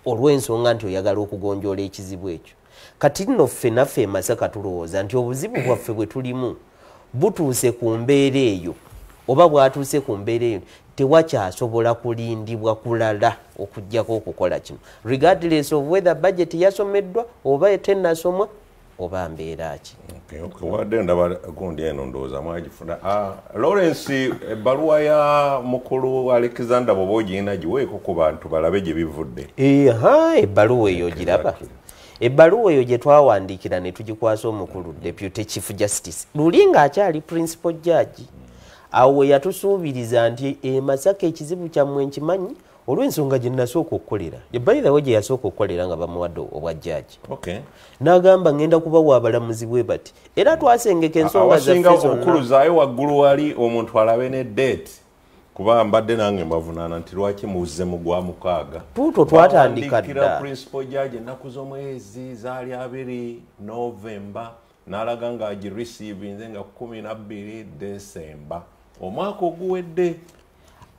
olw'ensonga nti oyagala okugonjoola ekizibu ekyo. Kati nno ffe naffe e Masaka tulowooza nti obuzibu bwaffe bwe tulimu butuuse ku mbeera eyo, oba bwatuuse ku mbeera eyo tewakyasobola kulindibwa kulala okuggyako okukola kino, regardless of whether budget yasomeddwa oba tennasomwa oba mbeera ki. Wadde ndaba gundi eno ndowooza mwagifuna. Lawrence, ebbaluwa ya mukulu Alexander bw'oba ogirina giweeko ku bantu balabe gye bivudde. Ebbaluwa eyo giraba. Ebbaluwa eyo gye twawandiikira ne tugikwasa omukulu Deputy Chief Justice luli ng'akyali principal judge. Awo we yatusuubiriza nti e Masaka ekizibu kyammwe nkimanyi olw'ensonga gye nasooka okukolera. By the way, gye yasooka okukolera nga bamuwadde obwa judge. N'agamba ngenda kubawa abalamuzi bwe bati. Era twasengeka ensonga zaffe Awasinga zonna. okuluzaayo waggulu wali omuntu alabe ne date. Kuba mbadde nange mbavunaana nti lwaki muzze mu gwa mukaaga. Tuuto twatandika Bawandiikira dda. Principal judge ennaku z'omwezi zaali 2 November, n'alaga ng'agireceivinze nga 12 December. Omwaka oguwedde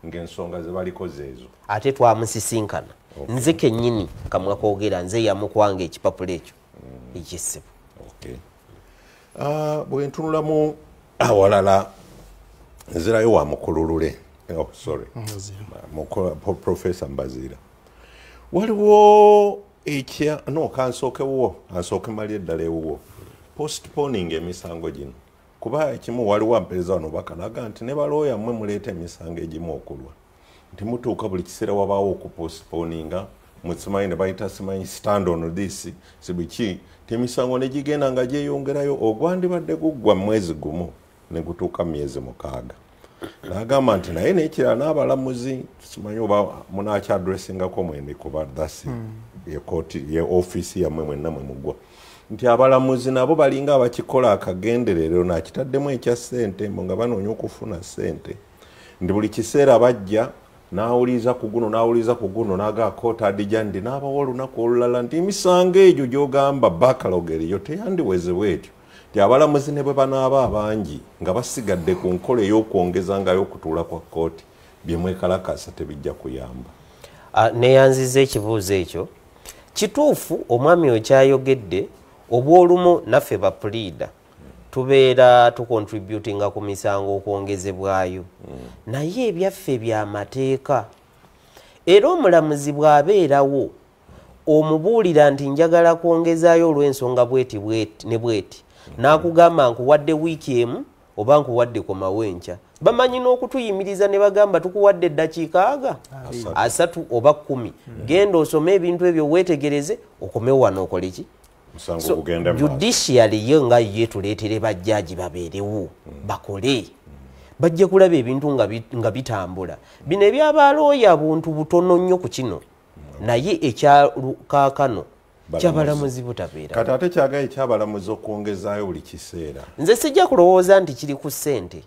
ng'ensonga ze baliko zeezo. Ate twamusisinkana. Nze kennyini kamwa koogera nze yamukwanga ekipapula ekyo ekisibu. Bwe ntunulamu awalala nzirayo wa Mukululule. Oh, sorry. Professor Mbazira. Waliwo ekya no kansooke wo, kansooke mali eddala ewuwo. Postponing emisango gino. Kuba ekimu waliwo ampeereza wano bakalaga nti ne balooya mmwe muleeta emisango egimu okulwa. Nti mutuuka buli kiseera wabaawo okupostponinga, musimanyi ne bayita simanyi stand on this sibiki, emisango ne gigenda nga gyeyongerayo, ogwandibadde guggwa mwezi gumu ne gutuuka myezi 6. N'agamba nti naye n'ekirala n'abalamuzi simanyi oba munaakyaddressingako mwene kuba thasi ye kooti ye ofiisi yammwe mwenna mwe mugwa, nti abalamuzi nabo balinga abakikola akagenderero n'akitaddemu ekya ssente mbu nga banoonya okufuna ssente, nti buli kiseera bajja n'awuliza ku guno n'awuliza ku guno n'aga kooti adijandi n'abawa olunaku olulala, nti emisango egyo gy'ogamba backlog eriyo teyandiweze bwetyo, nti abalamuzi ne bwe banaaba abangi nga basigadde ku nkola ey'okwongezangayo okutuula kwa kkooti, bye mwekalakasa tebijja kuyamba. Neeyanziza ekibuuzo ekyo. Kituufu omwami oyo kyayogedde, obwolumu naffe bapuliida tubeera tucontributinga ku misango okwongezebwayo, naye ebyaffe byamateeka. Era omulamuzi bw'abeerawo omubuulira nti njagala kwongezaayo olw'ensonga bweti bweti ne bweti, n'akugamba nkuwadde wiiki emu oba nkuwadde komawo enkya. Bamanyi n'okutuyimiriza ne bagamba tukuwadde eddakiika aga 30 oba 10, genda osome ebintu ebyo weetegereze okomewo wano okole ki. So judiciary ye nga ye tuleetere bajjaji babeerewo bakole, bajja kulaba ebintu nga bitambula. Bino ebyabalooya buntu butono nnyo ku kino, naye ekya kaakano kyabalamuzi butabeera. Kati ate kyagaye ekyabalamuzi okwongezaayo buli kiseera, nze sijja kulowooza nti kiri ku ssente.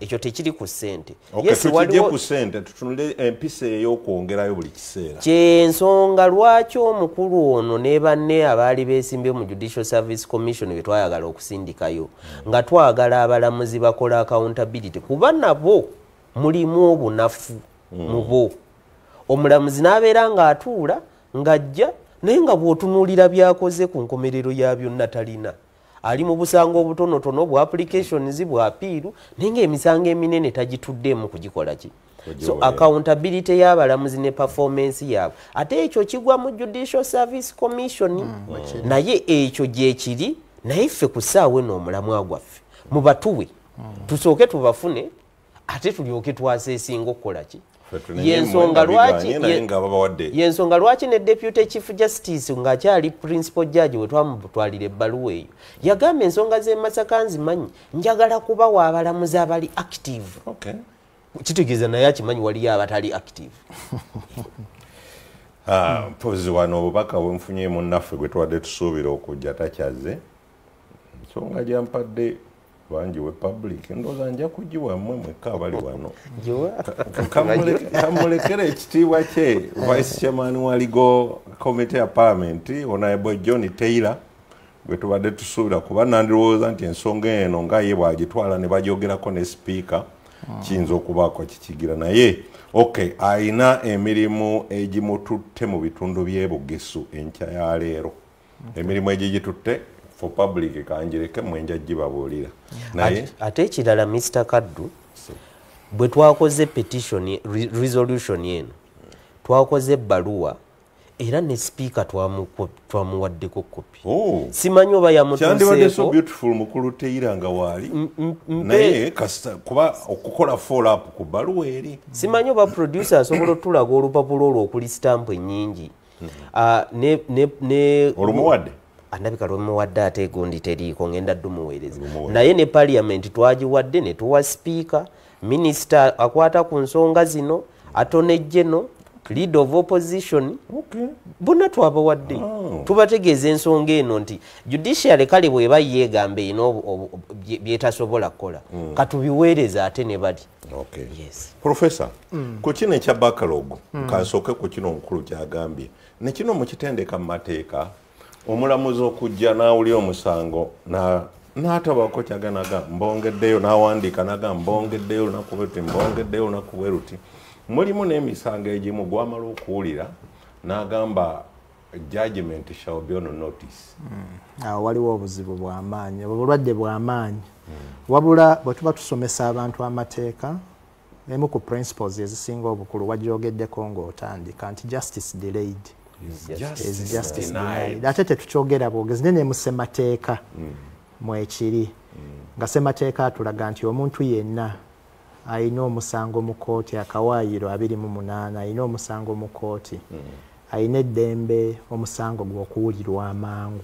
Ekyo tekiri ku ssente. Tukijje ku ssente tutunule empisa ey'okwongerayo buli kiseera. Kyensonga lwaki omukulu ono ne banne abaali beesimbye mu Judicial Service Commission be twayagala okusindikayo, nga twagala abalamuzi bakola accountability, kuba nabo mulimu obunafu mu bo. Omulamuzi n'abeera ng'atuula ng'ajja, naye nga bw'otunuulira by'akoze ku nkomerero ya byonna talina. Ali mu busango obutonotono bwa applications bwa appeal, naye ng'emisango eminene tagituddemu kugikola ki. So accountability y'abalamuzi ne performance yaabwe, ate ekyo kigwa mu Judicial Service Commission, naye ekyo gye kiri. Naye ffe ku ssaawa eno omulamwa gwaffe mubatuwe, tusooke tubafune, ate tulyoke twaseesinga okukola ki. Yensonga lwaki ne Deputy Chief Justice ng'akyali Principal Judge we twamutwalira ebbaluwa eyo, yagamba ensonga z'e Masaka nzimanyi, njagala kubawa abalamuzi abali active. Kitegeeza naye akimanyi waliyo abatali active. Mpozi wano obubaka bwe nfunye munnaffe gwe tubadde tusuubira okujja takyaze, ensonga gyampadde bangi we public, ndowooza nja kugiwa mmwe mwekka abali wano. Kamulekere ekitiibwa kye Vice Chairman wa Legal Committee ya Parliament Honorable John Taylor gwe tubadde tusuubira, kuba nandirowooza nti ensonga eno nga ye bw'agitwala ne bagyogerako ne sipiika kiyinza okubaako kikigira, naye okay, ayina emirimu egimututte mu bitundu by'e Bugisu enkya ya leero. Emirimu egigitutte for public kanjireke mwenja gibabuulira. Naye ate ekirala Mr. Kaddu, bwe twakoze petition resolution eno, twakoze ebbaluwa era ne sipiika twamuwaddeko kopi. Simanyi oba yamutuuseeko. Kyandibadde so beautiful mukulu Taylor nga waali, naye kasita kuba okukola follow up ku bbaluwa eri. Simanyi oba producer asobola otulaga olupapula olwo okuli sitampu ennyingi. Olumuwadde? Andabika lumuwadde ate egundi teriiko, ngenda ddumuweereza. Naye ne parliament twagiwadde ne tuwa sipiika, minisita akwata ku nsonga zino, Attorney General, leader of opposition, bonna twabawadde. Tubategeeza ensonga eno nti judiciary kale bw'eba yeegamba erina byetasobola kukola, katubiweereze ate ne bali. Yes. Professor, ku kino ekya backlog, kansooke ku kino omukulu ky'agambye, ne kino mukitendeka mu mateeka, omulamuzi okujja n'awulira omusango n'atabako kyaganaga mbongeddeyo, n'awandiika naga mbongeddeyo olunaku bwe luti, mbongeddeyo olunaku bwe luti. Mulimu n'emisango egimu gwamala okuwulira n'agamba judgment shall be on notice. Awo waliwo obuzibu bw'amaanyi, obulwadde bw'amaanyi. Wabula bwe tuba tusomesa abantu amateeka, emu ku principles ezisinga obukulu wagyogeddeko ng'otandika nti justice delayed is justice denied. Ate tetukyogera bwogezi, naye ne mu ssemateeka mwekiri, nga ssemateeka atulaga nti omuntu yenna alina omusango mu kooti, akawaayiro 28, alina omusango mu kooti, alina eddembe omusango gw'okuwulirwa amangu.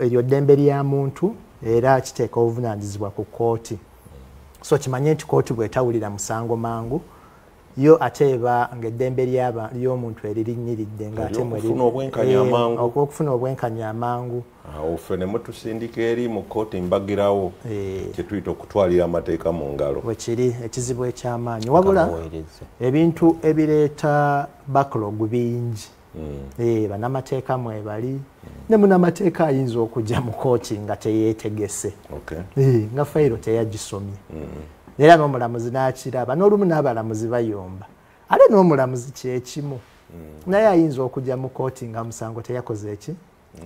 Eryo ddembe lya muntu era kiteeka obuvunaanyizibwa ku kooti. So kimanye nti kooti bw'etawulira musango mangu, yo ate eba ng'eddembe ly'omuntu eririnyiridde ng'ate okufuna obwenkanya amangu. Awo ffe ne mutusindika eri mu kooti mbagirawo kye tuyita okutwalira amateeka mu ngalo. Bwe kiri ekizibu eky'amaanyi. Wabula ebintu ebireeta backlog bingi. Bannamateeka mwebali, ne munnamateeka ayinza okujja mu kooti nga teyeetegese, nga fayiro teyagisomye, era n'omulamuzi n'akiraba, n'olumu n'abalamuzi bayomba, ate n'omulamuzi kyekimu naye ayinza okujja mu kooti nga musango teyakoze eki,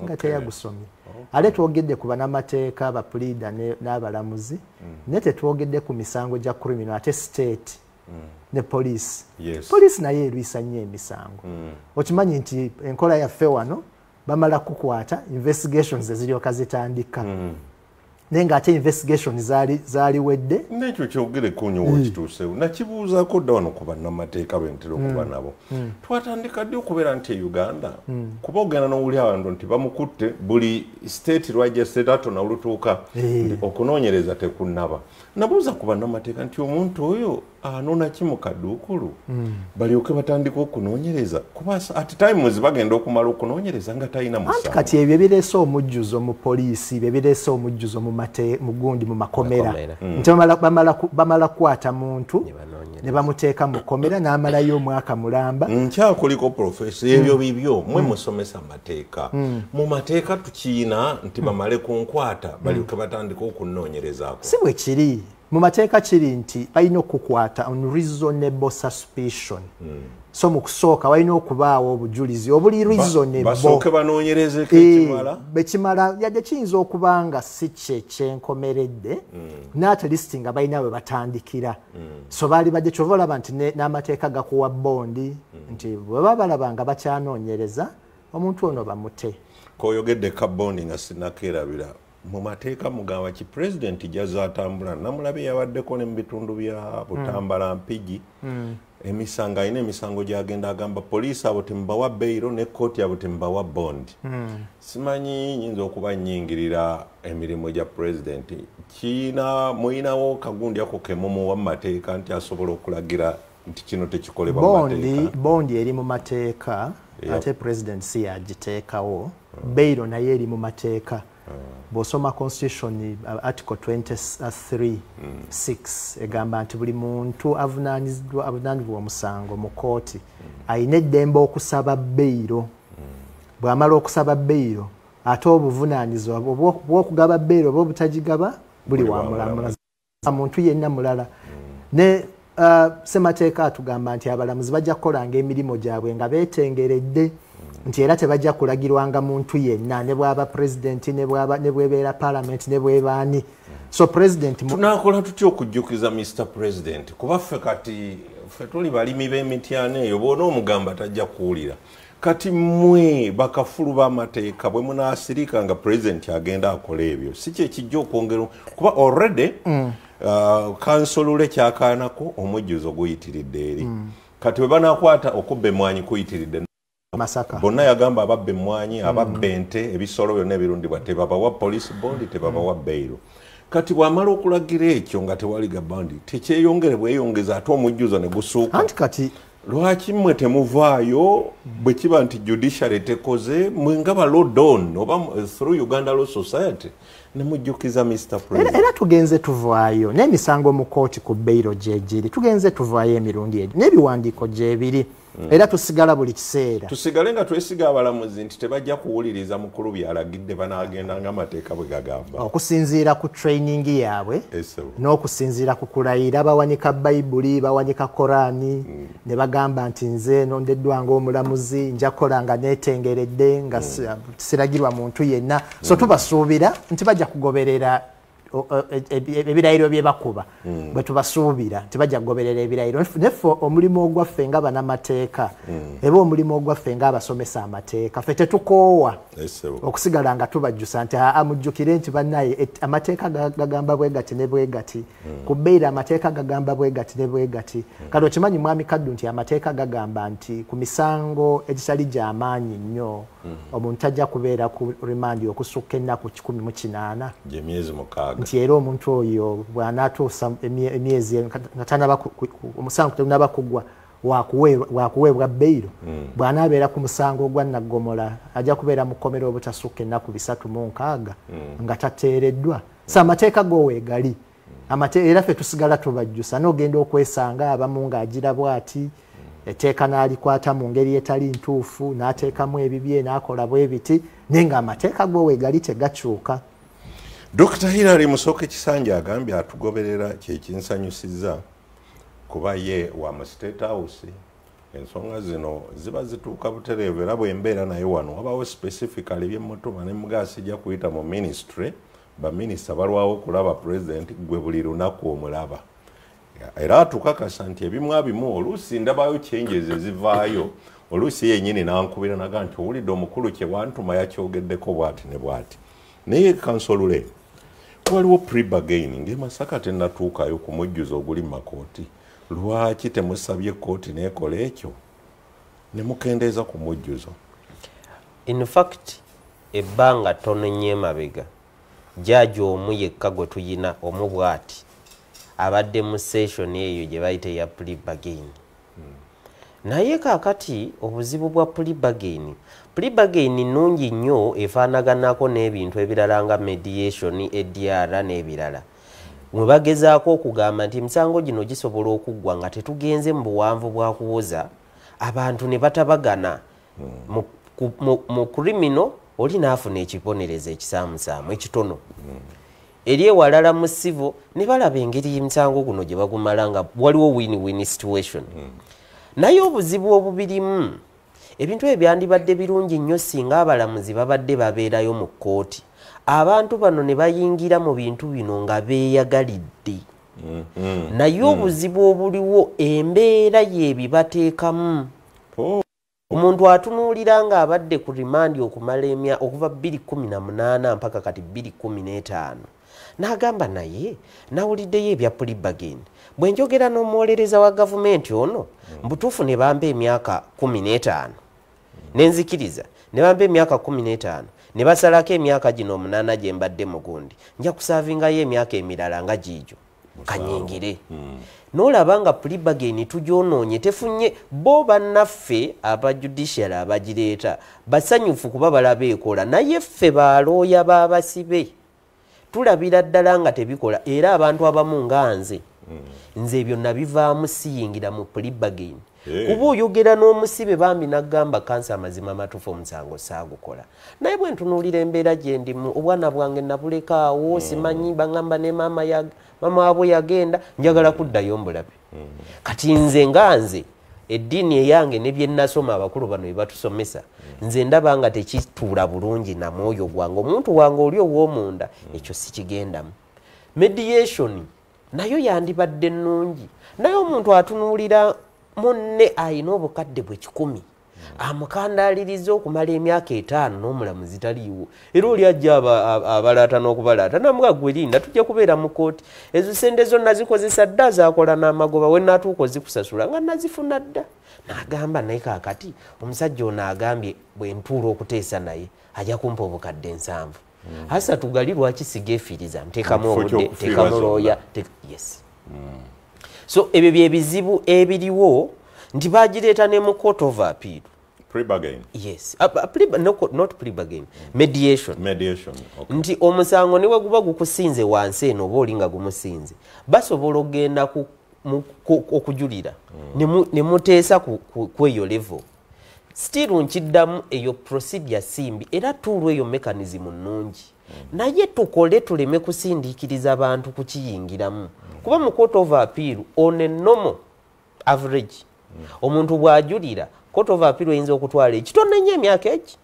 nga teyagusomye. Ate twogedde ku bannamateeka, bapuliida n'abalamuzi, naye tetwogedde ku misango gya criminal ate state ne poliisi. Poliisi naye erwisa nnyo emisango. Okimanyi nti enkola yaffe wano bamala kukwata, investigations eziryoka zitandika, naye ng'ate investigation zaaliwedde. Nekyo kyogereko nnyo wekituusewo. Nakibuuzaako dda wano ku bannamateeka bentera okuba nabo. Twatandika ddi okubeera nti e Uganda kuba ogenda n'owuli abantu nti bamukutte, buli state lwajja state ato nawulutuuka okunoonyereza tekunnaba. Nabuuza ku bannamateeka nti omuntu oyo anona ki mu kaduukulu balyoke batandika okunoonyereza, kuba at times bagenda okumala okunoonyereza nga talina musango. Kati ebyo bireese omujjuzo mu poliisi, bye bireese omujjuzo mu gundi, mu makomera, nti bamala kukwata muntu ne bamuteeka mu kkomera n'amalayo omwaka mulamba. Nkyakuliko profesa, ebyo bibyo mwe musomesa amateeka. Mu mateeka tukiina nti bamale kunkwata balyoke batandika okunoonyerezaako? Si bwe kiri. Mu mateeka kiri nti balina okukwata on reasonable suspicion. So mu kusooka walina okubaawo obujulizi obuli reasonable. Basooke banoonyerezeko ekimala. Bekimala, yadde kiyinza okuba nga si kye kyenkomeredde, naye at least nga balina we batandikira. So baali badde, kyova olaba nti n'amateeka gakuwa bondi, nti bwe baba balaba nga bakyanoonyereza omuntu ono bamute. Koyogedde ka bondi nga sinnakeerabira, mu mateeka mugamba ki? Pulezidenti jaza atambula, namulabe yabaddeko ne mu bitundu bya Butambala, Mpigi, emisango, alina emisango gyagenda agamba poliisi abo temubawa bail ne kooti abo temubawa bond. Simanyi nyinza okuba nnyingirira emirimu gya pulezidenti. Kiina muyinawo kagundi ako kemumuwa mu mateeka nti asobola okulagira nti kino tekikolebwa mu mateeka? Bondi eri mu mateeka, ate pulezidenti si yagiteekawo. Bail naye eri mu mateeka. Bw'osoma constitution, article 23 6 egamba nti buli muntu avunaanibwa omusango mu kooti alina eddembe okusaba bail. Bw'amala okusaba bail, ate obuvunaanyizibwa bw'okugaba bail oba obutagigaba buli wa mulamuzi, muntu yenna mulala. Ne semateeka atugamba nti abalamuzi bajja kukolanga emirimu gyabwe nga beetengeredde, nti era tebajja kulagirwanga muntu yenna, ne bwaba pulezidenti, ne bwebeera palamenti, ne bwebaani. So president Tunakola tutya okujjukiza Mr President? Kuba ffe kati ffe tuli balimi b'emityana eyo, boona omugamba tajja kuwulira. Kati mmwe bakafulu b'amateeka bwe munaasirika nga president agenda akola ebyo, si kyekijja okwongera? Kuba already kansolule kyakaanako omujjuzo guyitiridde eri. Kati bwe banakwata okubba emmwanyi kuyitiridde Masaka bonna, yagamba ababba emmwanyi, ababba ente, ebisolo byonna ebirundibwa tebabawa police bond, tebabawa bail. Kati bw'amala okulagira ekyo nga tewali gabandi, tekyeyongere bweyongeza ate omujjuzo ne gusuuka? Anti kati Lwaki mmwe temuvaayo bwe kiba nti judiciary tekoze, mwe nga ba law don oba through Uganda Law Society ne mujjukiza Mr President? Era tugenze tuvaayo n'emisango mu kooti ku bail gyegiri, tugenze tuvaayo emirundi egyo n'ebiwandiiko gyebiri, era tusigala buli kiseera. Tusigale nga twesiga abalamuzi nti tebajja kuwuliriza mukulu byalagidde, banaagenda nga amateeka bwe gagamba? Okusinziira ku training yaabwe Esebo. n'okusinziira ku kulayira, bawanika Bayibuli, bawanika Korani ne bagamba nti nze nondeddwa ng'omulamuzi, nja kukola nga neetengeredde, nga siragirwa muntu yenna. So tubasuubira nti bajja kugoberera ebirayiro bye bakuba bwe tubasuubira tebajja kugoberera ebirayiro. Neffe omulimu ogwaffe nga bannamateeka eba omulimu ogwaffe ng'abasomesa amateeka, ffe tetukoowa okusigala nga tubajjusa nti amujjukire nti bannaye amateeka gagamba bwe gati ne bwe gati, ku bbeera amateeka gagamba bwe gati ne bwe gati. Kati okimanyi Mwami Kaddu nti amateeka gagamba nti ku misango egitali gy'amaanyi nnyo omuntu ajja kubeera ku rimandi okusukka ennaku 108, gy'emyezi 6, nti era omuntu oyo bw'anaatuusa emyezi nga tanaba omusango tegunaba kuggwa wakuweebwa bbeiro. Bw'anaabeera ku musango ogwa naggomola ajja kubeera mu kkomera obutasukka ennaku 360 nga tateereddwa. So amateeka go weegali, era ffe tusigala tubajjusa n'ogenda okwesanga abamu ng'agira bw'ati etteeka n'alikwata mu ngeri etali ntuufu n'ateekamu ebibye n'akola bwe biti, naye ng'amateeka go weegali tegakyuka. Dr. Hilary Musoke Kisanja agambye atugoberera kyekinsanyusizza kuba ye wa mu State House, ensonga zino ziba zituuka butereevu era bwe mbeera naye wano wabawo specifically byemmutuma ne mugaa sijja kuyita mu ministry, baminisita balwawo okulaba president gwe buli lunaku omulaba. Era atukakasa nti ebimu abimu oluusi ndabayo changes ezivaayo, oluusi yennyini n'ankubira naga nti owulidde omukulu kye wantuma yakyogeddeko bw'ati ne bw'ati. Naye kansolule waliwo pre-bargaining e Masaka tennatuukayo ku mujjuzo oguli mu makooti. Lwaki temusabye kkooti n'ekola ekyo ne mukendeeza ku mujjuzo? In fact ebbanga ttono nnyo emabega jaaji omu yekka gwe tuyina omu bw'ati abadde mu session eyo gye bayita eya plea-bargain. Naye kaakati obuzibu bwa plea-bargain, plea-bargain nnungi nnyo efaanaganako n'ebintu ebirala nga mediation, ADR n'ebirala. Mwe bagezaako okugamba nti emisango gino gisobola okuggwa nga tetugenze mu buwanvu bwa kuwoza, abantu ne batabagana. Mu criminal oli n'afuna ekibonerezo ekisaamusaamu ekitono. Eri ewalala mu civil ne balaba engeri y'emisango guno gye bagumala nga waliwo win-win situation. Naye obuzibu obubirimu, ebintu ebyo byandibadde birungi nnyo singa abalamuzi babadde babeerayo mu kkooti. Abantu bano ne bayingira mu bintu bino nga beeyagalidde. Naye obuzibu obuliwo embeera y'ebibateekamu. Omuntu atunuulira ng'abadde ku rimandi okumala okuva 2018 mpaka kati 2015. N'agamba naye nawuliddeyo ebya plea-bargain. Bwe njogera n'omuwolereza wa gavumenti ono, mbutuufu ne bampa emyaka 15. Ne nzikiriza ne bampa emyaka 15 ne basalako emyaka gino 8 gye mbadde mugundi. Nja kusaavingayo emyaka emirala nga giigyo kanyingire. N'olaba nga plea-bargain tugyonoonye tefunye bo bannaffe aba judiciary abagireeta basanyufu kuba balaba ekola, naye ffe balooya b'abasibe tulabira ddala nga tebikola. Era abantu abamu nga nze nze ebyo nabivaamu siyingira mu plea-bargain. Kuba oyogera n'omusibe bambi n'agamba kansa amazima amatuufu omusango saagukola. Naye bwe ntunuulira embeera gye ndimu, obwana bwange nabulekaawo, simanyi baŋŋamba ne maama waabwe yagenda, njagala kuddayo mbulabe. Kati nze nga nze eddiini eyange ne bye nnasoma abakulu bano bye batusomesa, nze ndaba nga tekituula bulungi na mwoyo gwange, omuntu wange oli ow'omunda ekyo sikigendamu. Mediation nayo yandibadde nnungi, naye omuntu atunuulira munne ayina obukadde bwe 100 amukandaaliriza okumala emyaka 5 n'omulamuzi taliiwo, era oli ajja abalaata n'okubalaata namuga gwe linda tujja kubeera mu kkooti, ezo sente zonna zikozesa dda zaakola n'amagoba, we naatuuka ozikusasula nga nazifuna dda. N'agamba naye kaakati omusajja ono agambye bwe ntuula okuteesa naye ajja kumpa obukadde 7. Asatu gali lwaki sigeefiiriza, nteekamu obudde, nteekamu looya, yes. So ebyo bye bizibu ebiriwo nti bagireeta ne mu court of appeal. Pre-bargain. Yes. No, not pre-bargain. Mediation. Mediation. Okay. Nti omusango ne bwe guba gukusinze wansi eno oba oli nga gumusinze, basobola okugenda okujulira ne muteesa ku eyo level. Still nkiddamu eyo procedure simbi era tuulu eyo mechanism nnungi. Naye tukole tuleme kusindiikiriza abantu kukiyingiramu. Kuba mu court of appeal on a normal average omuntu bw'ajulira court of appeal eyinza okutwala ekitono ennyo emyaka egi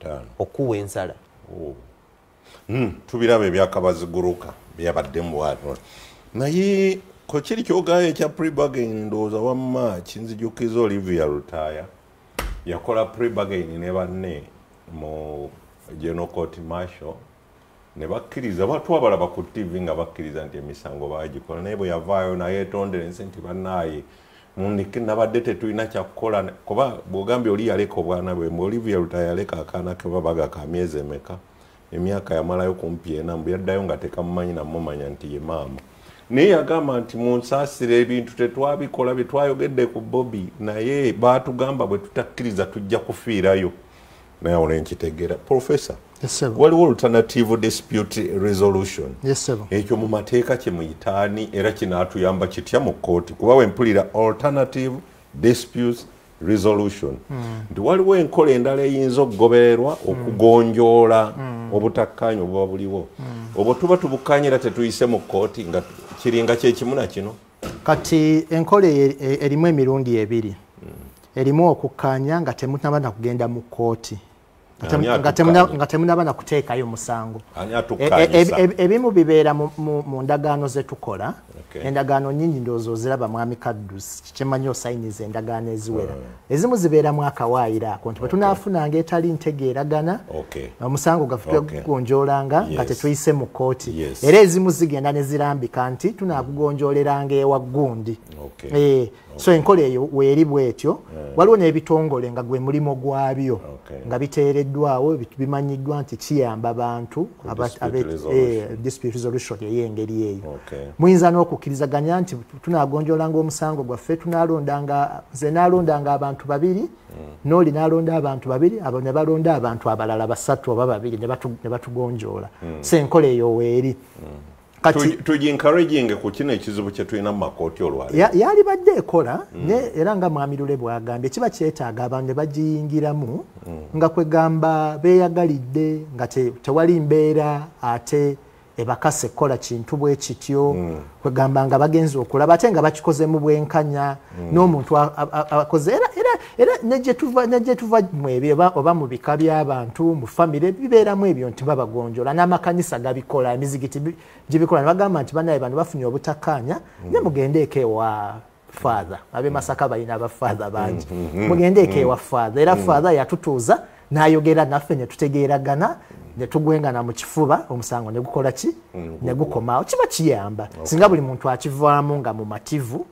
5 okuwa ensala. Tubiraba ebyakabaziguruka byabaddemu wano, naye ko kiri kyogayo ekya pre-bargain, ndowooza wamma kinzijukiza Olivia Lutaaya yakola pre-bargain ne banne mu General Court Martial ne bakkiriza. Batwabalaba ku TV nga bakkiriza nti emisango bagikola, naye bwe yavaayo nayeetondera ensi nti bannaaye mundeke, nabadde tetulina kyakukola. Kuba bw'ogambye oli yaleka obwana bwe, Olivia Lutaaya yaleka akaana ke babaga ka myezi emeka, emyaka yamalayo kumpi ena, mbu yaddayo nga tekamumanyi namumanya nti ye maama. Naye yagamba nti munsaasire, ebintu tetwabikola bye twayogedde ku Bobi, naye baatugamba bwe tutakkiriza tujja kufiirayo. Naye awo nenkitegeera. Professor, waliwo alternative dispute resolution. Ekyo mu mateeka kye muyitaani, era kinaatuyamba kitya mu kkooti? Kuba wempulira alternative dispute resolution nti waliwo enkola endala eyinza okugobererwa okugonjoola obutakkaanya obuba buliwo, obwo tuba tubukkaanya era tetuyise mu kkooti, nga kiringa kyekimu na kino. Kati enkola erimu emirundi ebiri. Erimu okukkaanya nga temunaba na kugenda mu kkooti, nga temunaba na kuteekayo musango. Ebimu bibeera mu ndagaano ze tukola. Endagaano nnyingi ndowooza oziraba, mwami Kaddusi, kyemanyi osayiniza endagaano eziwera. Ezimu zibeeramu akawaayiro ako nti bwe tunaafunanga etali ntegeeragana, omusango gwaffe tugugonjoolanga nga tetuyise mu kkooti. Era ezimu zigenda ne zirambika nti tunaagugonjooleranga ewa gundi. So enkola eyo weeri bwetyo. Waliwo n'ebitongole nga gwe mulimu gwabyo, nga biteereddwawo, bimanyiddwa nti kiyamba bantu, dispute resolution ey'engeri eyo. Muyinza n'okukkirizaganya nti tunaagonjoolanga omusango gwaffe, tunaalondanga, nze naalondanga abantu babiri, n'oli n'alonda abantu babiri, abo ne balonda abantu abalala basatu oba babiri ne batugonjoola. So enkola eyo weeri. Tugi encouraging ku kino ekizibu kye tulina mu makooti olwaleero. Yali badde ekola, era nga mwami Lule bw'agambye, kiba kyetaaga abantu ne bagiyingiramu nga kwegamba beeyagalidde, nga tewali mbeera ate ebakase kukola kintu bwe kityo, kwegamba nga bagenze okulaba ate nga bakikoze mu bwenkanya n'omuntu akoze. Era ne gye tuva mu ebyo oba mu bika by'abantu, mu famire bibeeramu ebyo nti babagonjola, n'amakanisa gabikola, emizigiti gibikola, ne bagamba nti bannaye bano bafunye obutakkaanya, ne mugendeeko ewa father. Ab'e Masaka balina abafather bangi. Mugendeeko ewa father, era father yatutuuza n'ayogera naffe ne tutegeeragana, ne tugwengana mu kifuba, omusango ne gukola ki, ne gukomaawo. Kiba kiyamba singa buli muntu akivaamu nga mumativu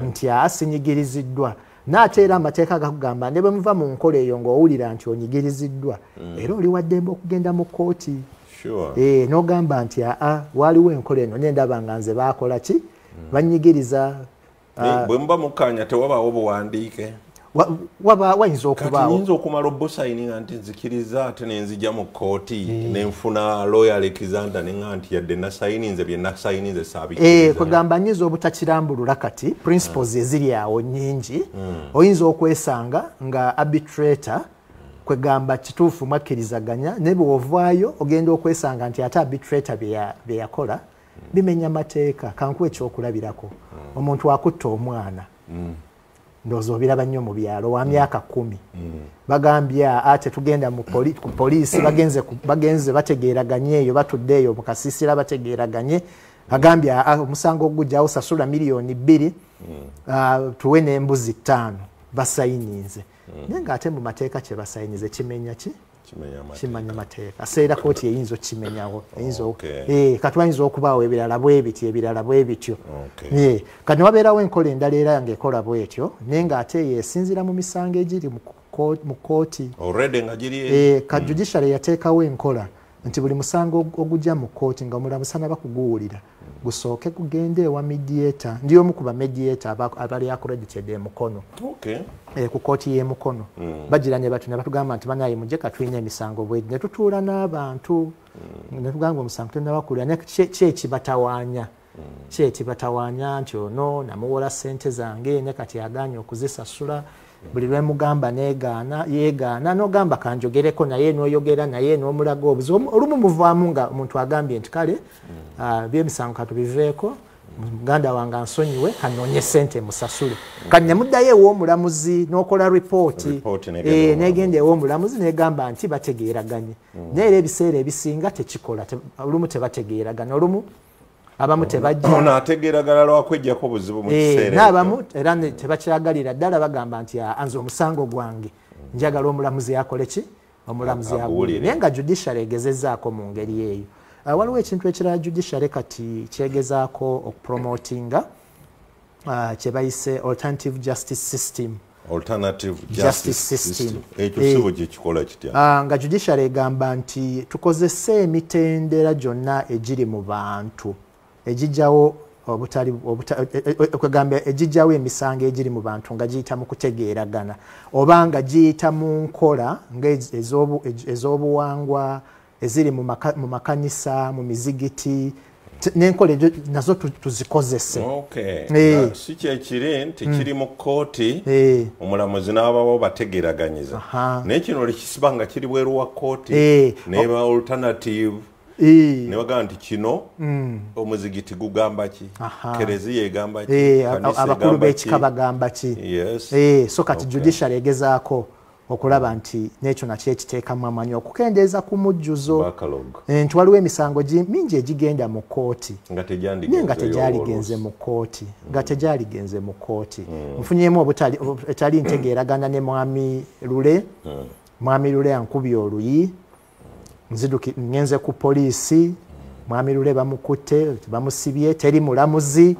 nti asinyigiriziddwa. N'ate era amateeka gakugamba ne bwe muva mu nkola eyo ng'owulira nti onyigiriziddwa, era oli waddembe okugenda mu kkooti n'ogamba nti aa, waliwo enkola eno nendaba nga nze baakola ki, banyigiriza. Bwe muba mukkaanya tewabaawo buwandiike? Wayinza okubaawo. Nyinza okumala obusayininga nti nzikiriza, ate nenzija mu kkooti nenfuna lawyer Alexander nenga nti yadde nasayininze bye nasayininze saabikiriza. Kwegamba nyinza obutakirambulula kati, principles eziri awo nnyingi. Oyinza okwesanga nga arbitrator, kwegamba kituufu mwakkirizaganya, naye bw'ovaayo ogenda okwesanga nti ate arbitrator bye yakola bimenya mateeka. Kankuwe ekyokulabirako, omuntu akutta omwana, ndowooza obiraba nnyo mu byalo, wa myaka 10, bagambye ate tugenda ku poliisi, bagenze bategeeraganye eyo, batudde eyo mu kasiisira bategeeraganye, agambye omusango ogujjawo sasula 2 millioni tuwe n'embuzi 5, basayininze. Naye ng'ate mu mateeka kye basayinize kimenya ki? Kimenya mateeka. Aseera kooti eyinza okukimenyawo. Kati wayinza okubaawo ebirala bwe bityo, ebirala bwe bityo. Kati wabeerawo enkola endala era ng'ekola bwetyo, naye ng'ate eyo esinziira mu misango egiri mu kooti. Ka judiciary yateekawo enkola nti buli musango ogujja mu kooti nga omulamuzi tanaba kuguwulira, gusooke gugende ewa mediator. Ndi omu ku ba mediator abali accredited e Mukono, ku kooti y'e Mukono. Bagira ne batu ne batugamba nti banaye mujje katulina emisango bwedi, ne tutuula n'abantu ne tugamba omusango tennabakulira, ne ki ekibatawaanya, ki ekibatawaanya, nti ono namuwola ssente zange ne kati agaanye okuzisasula, buli lwe mugamba neegaana, yeegaana, n'ogamba kanjogereko naye, n'oyogera naye n'omulaga obuzibu. Olumu muvaamu nga omuntu agambye nti kale, byemisango katubiveeko. Muganda wange ansonyiwe, kanoonye sente musasule. Kati ne muddayo ew'omulamuzi n'okola ripooti, negenda ew'omulamuzi negamba nti bategeeraganye. Naye era ebiseera ebisinga tekikola, olumu tebategeeragana, olumu abamu tebajja. Ono ategeeragana lwakweggyako buzibu mu kiseera. N'abamu era tebakyagalira ddala, bagamba nti anze omusango gwange njagala omulamuzi akole ki? Omulamuzi aguwulire. Naye nga judiciary egezezzaako mu ngeri eyo. Waliwo ekintu ekirala judiciary kati kyegezaako okupromotinga, kye bayise alternative justice system. Alternative justice system. Ekyo sibo gye kikola kitya? Nga judiciary egamba nti tukozese emitendera gyonna egiri mu bantu egijjawo okugamba egijjawo emisango egiri mu bantu nga giyita mu kutegeeragana oba nga giyita mu nkola nga ez'obuwangwa eziri mu makanisa, mu mizigiti, n'enkola ezo nazo tuzikozese. Okay. Si kyekiri nti kiri mu kkooti, omulamuzi n'abawo bategeeraganyiza. Naye kino lekisiba nga kiri bweru wa kkooti, neba alternative, ne bagamba nti kino omuzigiti gugamba ki, kereziya egamba ki, abakulu b'ekika bagamba ki. So kati judiciary egezaako okulaba nti n'ekyo nakyo ekiteekamu amaanyi okukendeeza ku mujjuzo, nti waliwo emisango mingi egigenda mu kkooti nga tegyaligenze mu kkooti, nga tegyaligenze mu kkooti. Nfunyeemu etali ntegeeragana ne Mwami Lule. Mwami Lule ankubye oluyi, ngenze ku poliisi, Mwami Lule bamukutte, bamusibye, teri mulamuzi,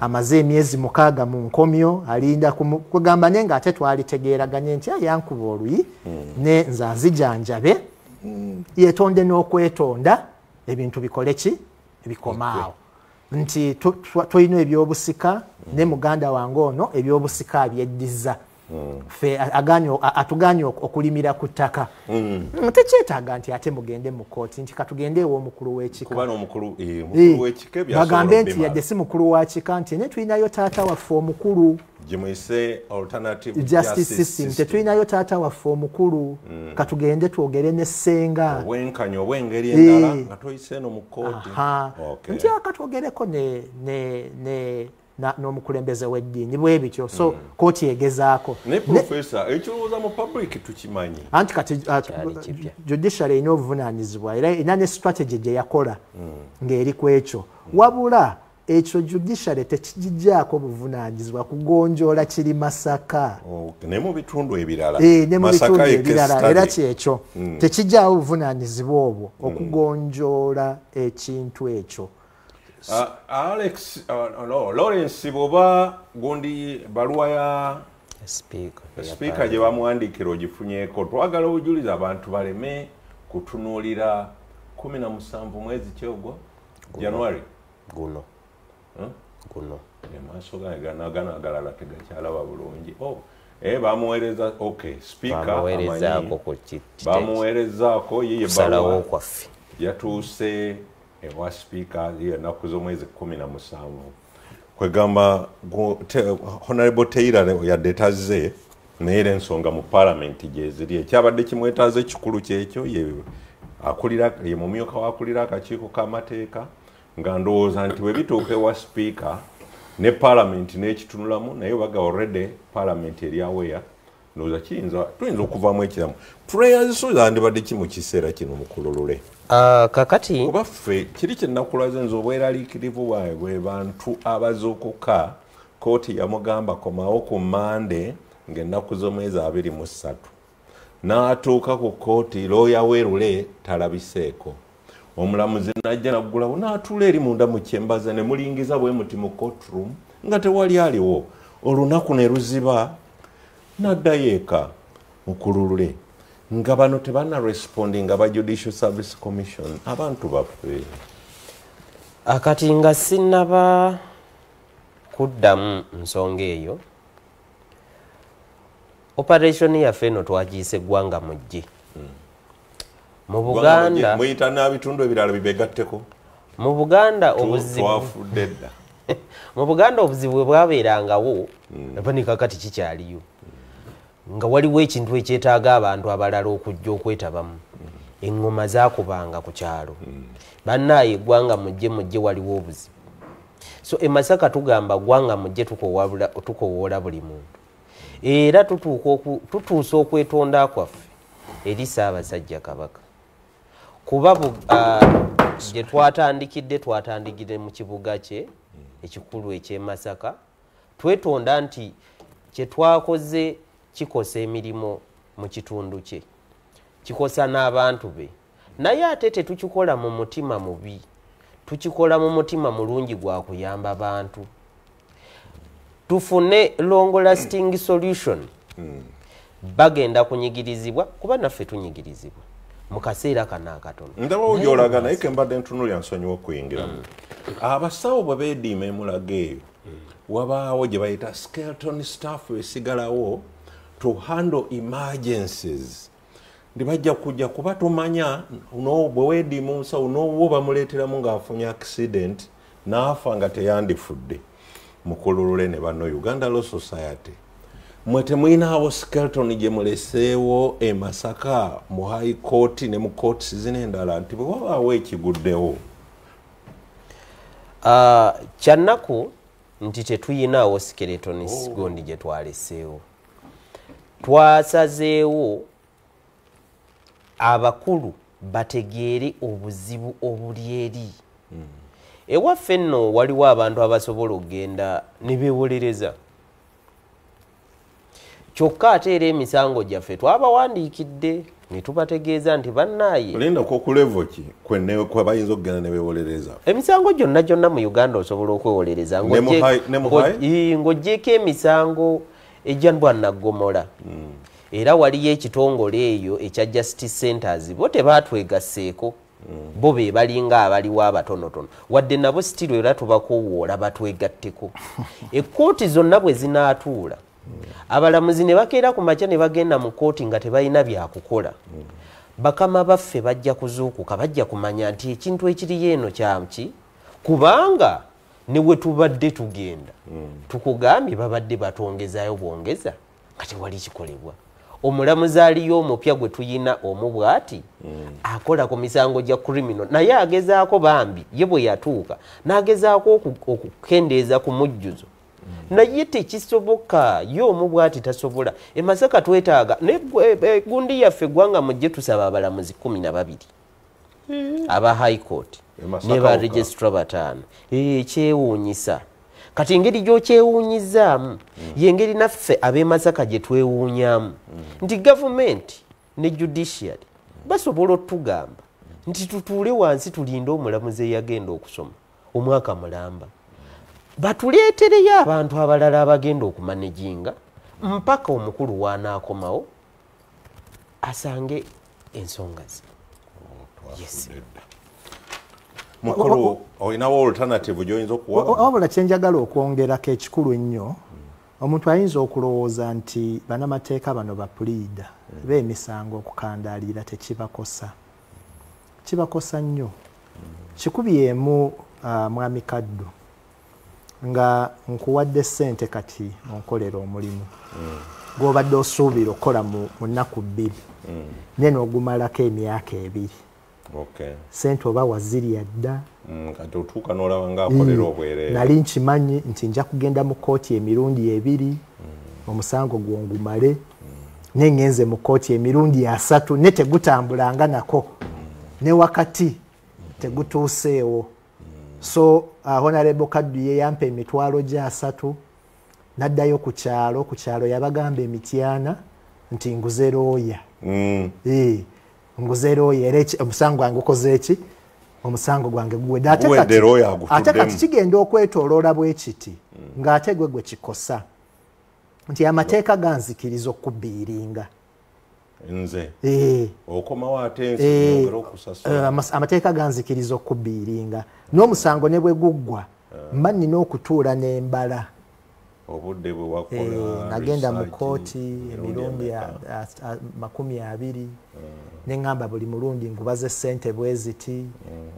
amaze emyezi 6 mu nkomyo, alinda kugamba naye ng'ate twalitegeeraganye nti yankuba oluyi, ne nze anzijanjabe, yeetonde n'okwetonda, ebintu bikole ki? Bikomaawo. Nti tulina ebyobusika, ne muganda wange ono ebyobusika abyeddiza. Ffe atuganye okulimira ku ttaka. Tekyetaaga nti ate mugende mu kkooti, nti katugende ew'omukulu w'ekika. Kuba n'omukulu w'ekika bagambe nti yadde si mukulu wa kika, nti naye tulinayo taata waffe omukulu. Gimuyise alternative justice system. Tetulinayo taata waffe omukulu, katugende twogere ne ssenga. Obwenkanya obw'engeri endala nga toyise eno mu kkooti. Nti akatwogereko n'omukulembeze w'eddiini bwe bityo. So kkooti egezaako. Ne professor, ekirowooza mu public tukimanyi. Anti kati judiciary erina obuvunaanyizibwa era erina ne strategy gye yakola ng'eri ku ekyo. Wabula ekyo judiciary tekigijjaako buvunaanyizibwa kugonjoola kiri Masaka. Ne mu bitundu ebirala. Ne mu bitundu ebirala era kyekyo. Tekijjaawo buvunaanyizibwa obwo okugonjoola ekintu ekyo. Alex, no, Lawrence bwoba gundi baluwa ya speaker gye bamuwandiikira ogifunyeeko, twagala obujulizi abantu baleme kutunuulira 17 mwezi kyogwo January guno. Guno. Amaaso gange ganagalala tegakyalaba bulungi. Bamuweereza, okay, speaker bamuweerezaako ye kusalawo kwaffe. Yatuuse ewa speaker ye ennaku z'omwezi 17. Kwegamba Honorable Taylor yadde tazze, naye era ensonga mu parliament gyeziri. Ekyabadde kimwetaaza ekikulu kyekyo, ye mumyuka w'akulira akakiiko k'amateeka, nga ndowooza nti bwe bituuka ewa speaker ne parliament n'ekitunulamu, naye baga already parliament eri aware, ndowooza tuyinza okuvaamu ekiramu. Prayers so zandibadde ki mu kiseera kino mukulolole? Kakati kuba ffe kiri kye nnakulaze nze obweraliikirivu bwawe bwe bantu abazuukuka. Kkooti yamugamba komawo ku Mmande ng'ennaku z'omwezi 23. N'atuuka ku kkooti, looya we Lule talabiseeko. Omulamuzi n'ajja n'aggulawo n'atuula eri munda mu kyembaza ne mulingiza bwe muti mu courtroom nga tewali aliwo. Olunaku ne luziba n'addayo eka mukululule. Nga bano tebanna responding aba Judicial Service Commission, abantu baffe. Akati nga sinnaba kuddamu nsonga eyo, operation yaffe eno twagiyise Ggwanga Mujje. Mu Buganda muyita n'abitundu ebirala bibegatteko. Mu Buganda obuzibu twafudde dda. Mu Buganda obuzibu bwe bwabeerangawo, ne kakati kikyaliyo. Nga waliwo ekintu ekyetaaga abantu abalala okujja okwetabamu. Eŋŋoma zaakubanga ku kyalo. Bannaaye Eggwanga Mujje mujje waliwo obuzibu. So e Masaka tugamba gwanga mujje tukowoola buli muntu. Era tutuusa okwetonda kwaffe eri Ssaabasajja Kabaka. Kuba gye twatandikidde mu kibuga kye ekikulu eky'e Masaka, twetonda nti kye twakoze kikosa emirimu mu kitundu kye, kikosa n'abantu be. Naye ate tetukikola mu mutima mubi, tukikola mu mutima mulungi gwa kuyamba bantu. Tufune long lasting solution. Bagenda kunyigirizibwa kuba naffe tunyigirizibwa mu kaseera kano akatono. Ndabawo gy'olaga naye ke mbadde ntunulira nsonyiwa okuyingiramu. Abasawo bwe beediima emulago eyo, wabaawo gye bayita skeleton staff esigalawo to handle emergencies. Ndi bajja kujja kuba tumanya bwe weediima omusawo n'owo bamuleeteramu ng'afunye accident n'afa nga teyandifudde. Mukululule ne banno Uganda Law Society. Mwe temulinawo skeleton gye muleseewo e Masaka mu high court ne mu courts zino endala nti bwe wabaawo ekiguddewo? Kyannaku nti tetuyinaawo skeleton gundi gye twaleseewo. Twasazeewo abakulu bategeere obuzibu obuli eri. Ewaffe nno waliwo abantu abasobola okugenda ne beewolereza. Kyokka ate era emisango gyaffe twabawandiikidde ne tubategeeza nti bannaaye. Olinda ku level ki kwe bayinza okugenda ne beewolereza? Emisango gyonna gyonna mu Uganda osobola okwewolereza ng'oggyeko emisango egya Bwannaggomola. Era waliyo ekitongole eyo ekya Justice Centers, bo tebaatwegasseeko. Bo be balinga abaliwo abatonotono, wadde nabo still era tubakowoola batwegatteko. Ekkooti zonna bwe zinaatuula, abalamuzi ne bakeera ku makya ne bagenda mu kkooti nga tebalina byakukola, bakama baffe bajja kuzuukuka, bajja kumanya nti ekintu ekiriyo eno kyaki, kubanga ne we tubadde tugenda tukugambye babadde batwongezaayo bwongeza nga tewali kikolebwa. Omulamuzi aliyo omupya gwe tuyina omu bw'ati akola ku misango gya criminal, naye agezaako bambi ye bwe yatuuka n'agezaako okukendeeza ku mujjuzo, naye tekisoboka. Ye omu bw'ati tasobola. E Masaka twetaaga gundi yaffe eggwanga mujje tusaba abalamuzi 12 aba high court ne ba registrar 5. Kyewuunyisa. Kati engeri gy'okyewuunyizaamu y'engeri naffe ab'e Masaka gye twewuunyamu nti gavumenti ne judiciary basobola otugamba nti tutuule wansi tulinde omulamuzi eyagenda okusoma omwaka mulamba, batuleetereyo abantu abalala abagenda okumanejinga mpaka omukulu w'anaakomawo asange ensonga ze. Yes. Mukulu, olinawo alternative gy'oyinza okuwa? Wabula kye njagala okwongerako ekikulu ennyo, omuntu ayinza okulowooza nti bannamateeka bano bapuliida b'emisango okukandaalira tekibakosa. Kibakosa nnyo. Kikubyemu Mwami Kaddu nga nkuwadde ssente kati onkolera omulimu gw'obadde osuubira okukola mu nnaku 2 naye n'ogumalako emyaka 2. Sente oba wazirya dda. Kati otuuka n'olaba ng'akolera obwereere. Nali nkimanyi nti nja kugenda mu kkooti emirundi 2 omusango gwongumale, ne ngenze mu kkooti emirundi 3 ne tegutambulanga nako, ne wakati tegutuuseewo. So Honorable Kaddu ye yampa emitwalo gya 3 n'addayo ku kyalo yabagamba emityana nti nguze looya. Nguze looya era omusango gwange ukoze eki? Omusango gwange guwedde. Ate kati kigenda okwetooloola bwe kiti ng'ate gwe gwe kikosa nti amateeka ganzikiriza okubbiiringa. Nze okomawo ate ensi okusasula. Amateeka ganzikiriza okubbiiringa n'omusango ne bwe guggwa mba nnina okutuula n'embala. Obudde bwe wakola nagenda mu kkooti emirundi 20 ne ŋŋamba buli mulundi ngubaze ssente bwe ziti,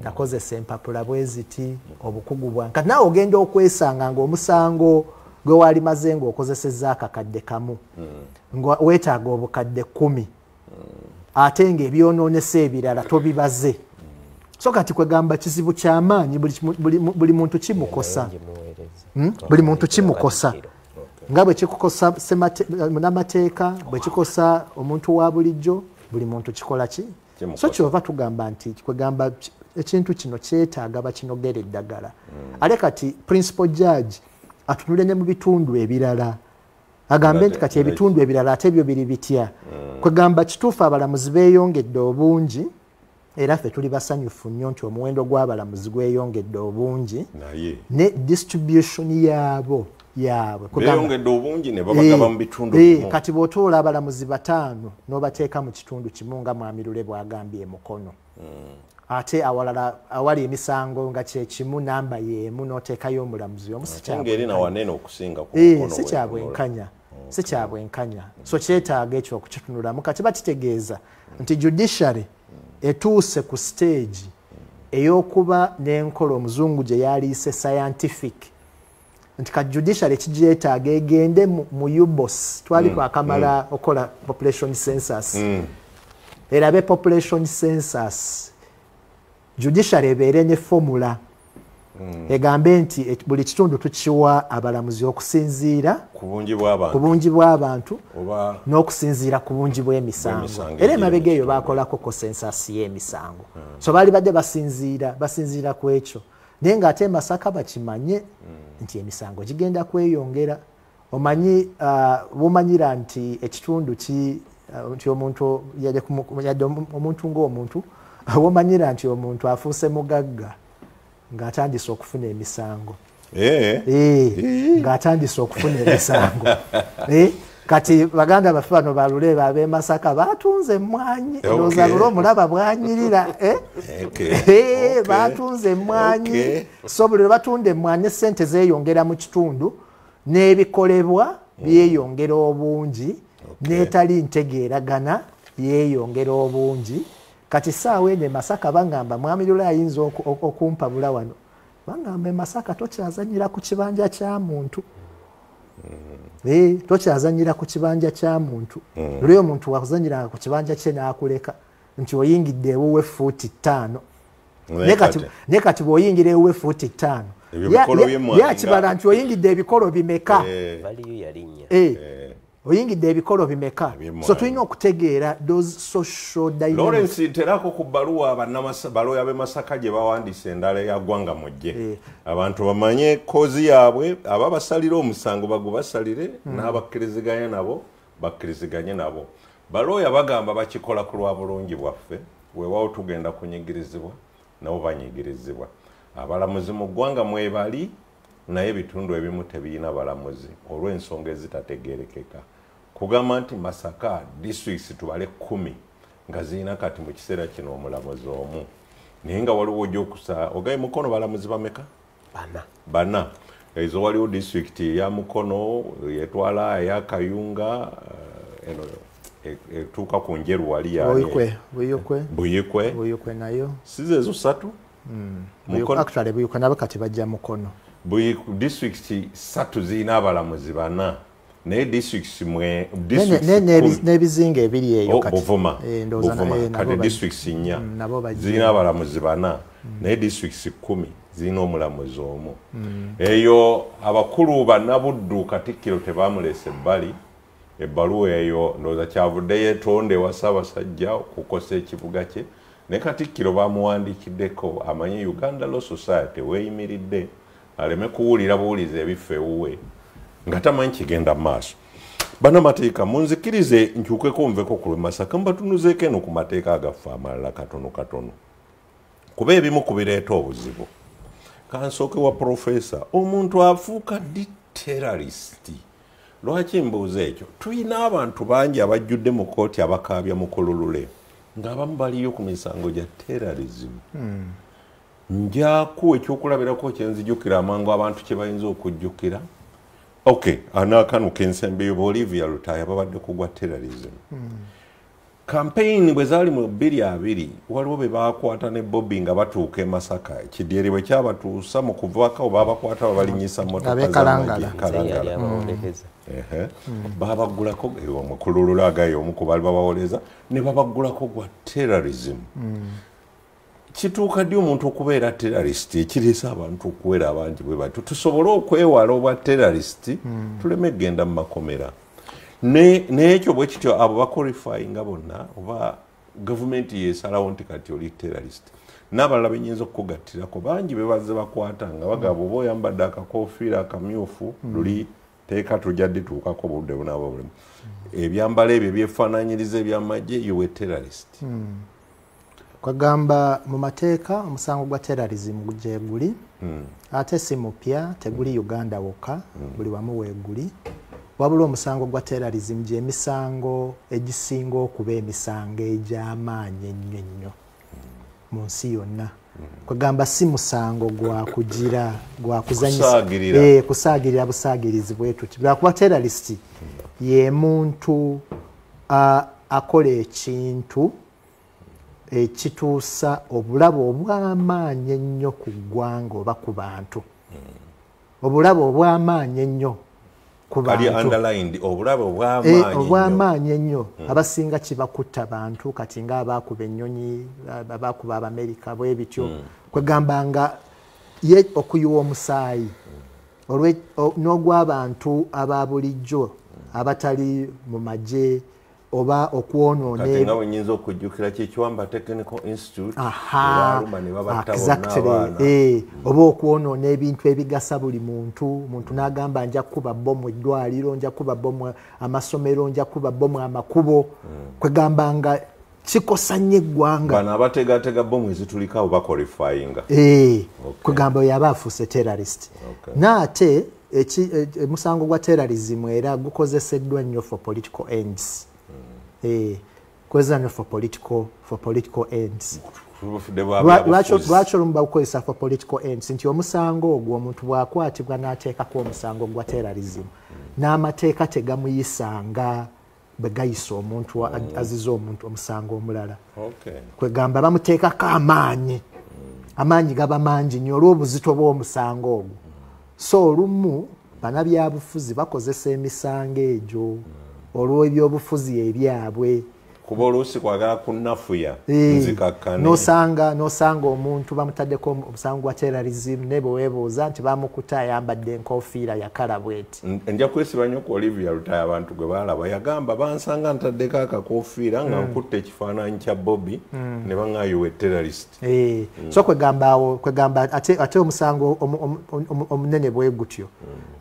nakozesa empapula bwe ziti, obukugu bwange. Kati naawe ogenda okwesanga ng'omusango gwe waali maze ng'okozesezza akakadde kamu nga weetaaga obukadde 10 ate ng'ebyonoonesa ebirala tobibaze. So kati kwegamba kizibu kyamaanyi, buli muntu kimukosa. Buli muntu kimukosa. Nga bwe kikukosa munnamateeka, bwe kikosa omuntu wa bulijjo, buli muntu kikola ki? So kyova tugamba nti kwegamba ekintu kino kyetaaga bakinogera eddagala. Ate kati principal judge atunule ne mu bitundu ebirala, agambe nti kati ebitundu ebirala ate ebyo biri bitya. Kwegamba kituufu abalamuzi beeyongedde obungi, era ffe tuli basanyufu nnyo nti omuwendo gw'abalamuzi gweyongedde obungi, ne distribution yaabo yaabwe beeyongedde obungi ne babagaba mu bitundu bimu. Kati bw'otoola abalamuzi 5 n'obateeka mu kitundu kimu nga Mwami Lule bw'agambye Mukono, ate awalala awali emisango nga kyekimu namba y'emu n'oteekayo omulamuzi omu, si kyabwenkanya, si kyabwenkanya. So kyetaaga ekyo okukitunulamu. Kati bakitegeeza nti judiciary etuuse ku stage ey'okuba n'enkola omuzungu gye yaliise scientific, nti ka judiciary kigyetaaga egende mu UBOS. Twali kwakamala okola population census, erabe population census, judiciary ebeere ne formula egambe nti buli kitundu tukiwa abalamuzi okusinziira ku bungi bw'abantu n'okusinziira ku bungi bw'emisango. Era emabega eyo baakolako census y'emisango, so baali badde basinziira ku ekyo. Naye ng'ate Masaka bakimanye nti emisango gigenda kweyongera. Omanyi bw'omanyira nti ekitundu nti omuntu yadde omuntu ng'omuntu, bw'omanyira nti omuntu afuuse mugagga ng'atandise okufuna emisango, ng'atandise okufuna emisango. Kati baganda baffe bano balule ab'e Masaka batunze emmwanyi, ndowooza Lule omulaba bw'anyirira, batunze emmwanyi. So buli lwe batunda emmwanyi essente zeeyongera mu kitundu, n'ebikolebwa byeyongera obungi, n'etali ntegeeragana yeeyongera obungi. Kati saawa eno e Masaka bangamba, Mwami Lule ayinza okumpabula wano, bangamba e Masaka tokyazannyira ku kibanja kya muntu. Tokyazannyira ku kibanja kya muntu. Luli omuntu wakuzannyiranga ku kibanja kye n'akuleka nti oyingidde ewuwe fuuti 5. Naye kati bw'oyingira ewuwe fuuti 5, yakibala nti oyingidde ebikolo bimeka. Oyingidde ebikolo bimeka. So tulina okutegeera those social dynamics. Lawrence nterako ku bbaluwa baloya b'e Masaka gye bawandiise endala ya Ggwanga Mujje, abantu bamanye kozi yaabwe, ababasalira omusango bagubasalire, n'abakkiriziganya nabo bakkiriziganye nabo. Baloya bagamba bakikola ku lwa bulungi bwaffe, weewaawo tugenda kunyigirizibwa nabo banyigirizibwa. Abalamuzi mu ggwanga mwebali, naye ebitundu ebimu tebirina balamuzi olw'ensonga ezitategeerekeka. Kugamba nti Masaka districts tubale 10 nga zirina kati mu kiseera kino omulamuzi omu, naye nga waliwo ojja ogaye Mukono balamuzi bameka? Bana. Ezo waliwo district eya Mukono yetwala eya Kayunga, eno etuuka ku Njeru wali ya Buyikwe, Buyikwe nayo size ezo 3. Actually Buyikwe nabo kati bajja Mukono. Districts 3 zirina abalamuzi 4, naye districts n'ebizinga ebiri eyo kati Buvuma, kati districts 4 zirina abalamuzi 4, naye districts 10 zirina omulamuzi omu. Eyo abakulu bannabuddu Katikkiro tebamulese ebbali. Ebbaluwa eyo ndowooza kyavudde yeetonda ewa Ssaabasajja okukosa ekibuga kye, naye Katikkiro bamuwandiikiddeko amanye Uganda Law Society weeyimiridde, aleme kuwulira buwulizi ebifo ewuwe nga tamanyi kigenda mu maaso. Bannamateeka munzikirize nkyukeko nveko ku lw'e Masaka mbatunuzeeko eno ku mateeka agaffe amalala katono katono, kuba ebimu ku bireeta obuzibu. Kansooke wa Profesa, omuntu afuuka ddi terrorist? Lwaki mbuuza ekyo? Tulina abantu bangi abajjudde mu kkooti abakaabya mukululule ng'abamu baliyo ku misango gya terrorism. Njaku ekyokulabirako kyenzijukira amangu abantu kye bayinza okujjukira. Okay, anaakano kensembeyo Bolivia Lutaaya babadde kugwa terrorism. Campaign bwe zaali mu 2020 waliwo be baakwata ne Bobi nga batuuka e Masaka. Kidyeri bwe kyabatuusa mu kuvaako baabakwata babalinnyisa mmotoka z'amagye Kalangala. Babaggulako omukululula agayo omu ku baali babawoleza ne babaggulako gwa terrorism. Kituuka ddi omuntu okubeera terrorist ekireese abantu okuwera abangi bwe batyo, tusobole okwewala obwa terrorist, tuleme kugenda mu makomera? N'ekyo bwe kityo, abo baqualifyinga bonna oba gavumenti yesalawo nti kati oli terrorist? N'abalala benyinza okukugattirako bangi be bazze bakwata nga bagamba oba oyambadde akakofiira akamyufu, luli teeka tujja ddituukako obudde bunaaba bulimu ebyambalo ebyo ebyefaananyiriza ebyamagye, you a terrorist. Kwagamba mu mateeka omusango gwa terrorism gyeguli, ate si mupya, teguli Uganda wokka, buli wamu weeguli. Wabula omusango gwa terrorism gyemisango egisinga okuba emisango egy'amaanyi ennyo ennyo mu nsi yonna. Kwegamba si musango gwa kugira gwa kuzanyisa, Kusaagirira. Kusaagirira busaagirizi bwe tuti, lwakuba terrorist ye muntu akola ekintu ekituusa obulabe obw'amaanyi ennyo ku ggwanga oba ku bantu, obulabe obw'amaanyi ennyo ku Kali bantu. Underlined, obulabe obw'amaanyi ennyo. Obw'amaanyi ennyo. Abasinga kibakutta bantu, kati ng'abaakuba ennyonyi, abaakuba Abamerika bwe bityo. Kwegamba nga ye okuyiwa omusaayi n'ogw'abantu aba bulijjo abatali mu magye oba okwonoona Kati nga bwe nyinza okujjukira kyekiwamba Technical Institute, Aha, baaluma ne babatta bonna exactly. abaana. Oba okwonoona ebintu ebigasa buli muntu, muntu n'agamba nja kuba bomu eddwaliro, nja kuba bomu amasomero, nja kuba bomu amakubo. Kwegamba nga kikosa nnyo eggwanga. Bano abategatega bomu ezitulikawo baqualifyinga? Kwegamba oyo aba afuuse terrorist. Naate omusango gwa terrorism era gukozeseddwa nnyo for political ends. Gukozesa nnyo for political ends. Tubufudde bwa byabufuzi. Lwaki olumu bagukozesa for political ends? Nti omusango ogwo omuntu bw'akwatibwa n'ateekako omusango gwa terrorism, n'amateeka tegamuyisanga bwe gayisa omuntu aziza omuntu omusango omulala. Kwegamba bamuteekako amaanyi, amaanyi gaba mangi nnyo olw'obuzito bw'omusango ogwo. So olumu bannabyabufuzi bakozesa emisango egyo olw'ebyobufuzi ebyabwe. Kuba oluusi kwagala kunnafuya, nzikakkane. Nosanga omuntu bamutaddeko omusango gwa terrorism, naye bwe weebuuza nti bamukuta ayambadde enkofiira yakala bweti. Nja kwesiba nnyo ku Olivia Lutaaya, abantu gwe baalaba yagamba bansanga ntaddeko akakofiira nga nkutte ekifaananyi kya Bobi ne baŋŋayo we terrorist. So kwegamba awo, kwegamba ate omusango omunene bwe gutyo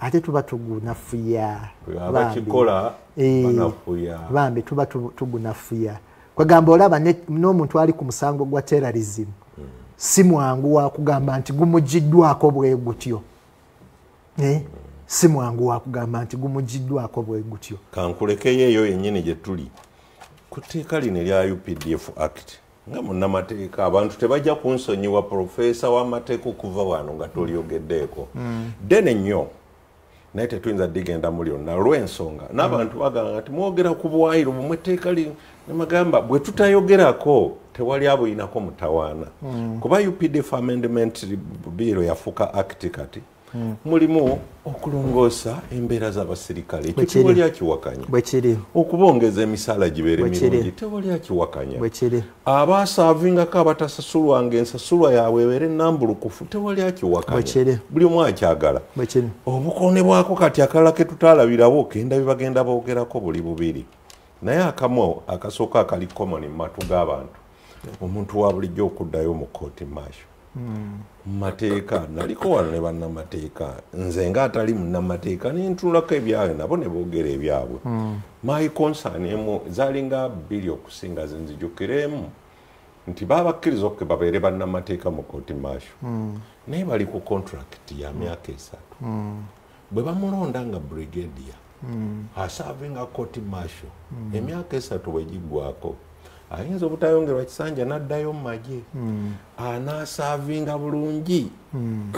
ate tuba tugunafuya. Abakikola banafuya. Bambi, tuba tugunafuya. Kwegamba olaba n'omuntu ali ku musango gwa terrorism si mwangu wa kugamba nti gumugiddwako bwe gutyo. Si mwangu wa kugamba nti gumugiddwako bwe gutyo. Kankulekeyo eyo yennyini gye tuli ku tteeka lino erya UPDF Act. Nga munnamateeka, abantu tebajja kunsonyiwa, profesa w'amateeka, okuva wano nga tolyogeddeeko ddene nnyo, naye tetuyinza ddigenda mu lyonna olw'ensonga n'abantu bagamba nti mwogera ku buwaayiro bumwe etteeka li, nemagamba bwe tutayogerako tewali abuyinako mutawaana, kuba UPDF Amendment Bill yafuuka act. Kati mulimu okulongoosa embeera z'abasirikale, ekyo Bwe kiri. tewali akiwakanya. Bwe kiri. Okubongeza emisaala gibeere Bwe kiri. mirungi, tewali akiwakanya. Bwe kiri. Abasaavingako abatasasulwanga ensasulwa yaabwe ebeere ennambulukufu, tewali Bwe akiwakanya. kiri. Buli omu akyagala. Bwe kiri. Obukonebwako kati akalala ke tutaalabirawo kenda bye bagenda boogerako buli bubiri, naye akamu akasooka akali common mu matu g'abantu, omuntu wa bulijjo okuddayo mu kooti martial mu mateeka, naliko wano ne bannamateeka, nze nga atali munnamateeka nentunulako ebyabwe nabo ne boogera ebyabwe. My concern emu zalinga bbiri okusinga zinzijukiremu nti babakkiriza okke babeere bannamateeka mu kooti martial, naye bali ku contract ya myaka 3. Bwe bamulonda nga brigadier aservinga court martial, emyaka 3 bwe giggwako ayinza obutayongerwa kisanja n'addayo mu magye. Anaaservinga bulungi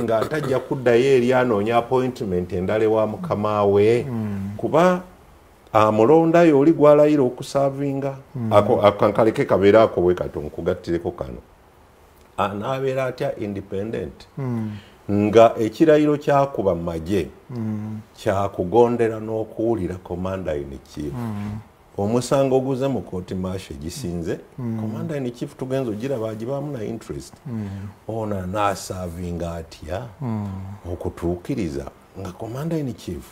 ng'atajja kuddayo eri anoonya appointment endala ewa mukama we, kuba amulondayo oli gwalayira okuservinga. Ako akankaleke kabeere ako bwe kato, nkugattireko kano. Anaabeera atya independent nga ekirayiro kyakuba mu magye kyakugondera n'okuwulira commander in chief? Omusango oguze mu kooti martial gisinze, commander in chief tugenza ogiraba agibaamu na interest. Ono anaaservinga atya okutuukiriza nga commander in chief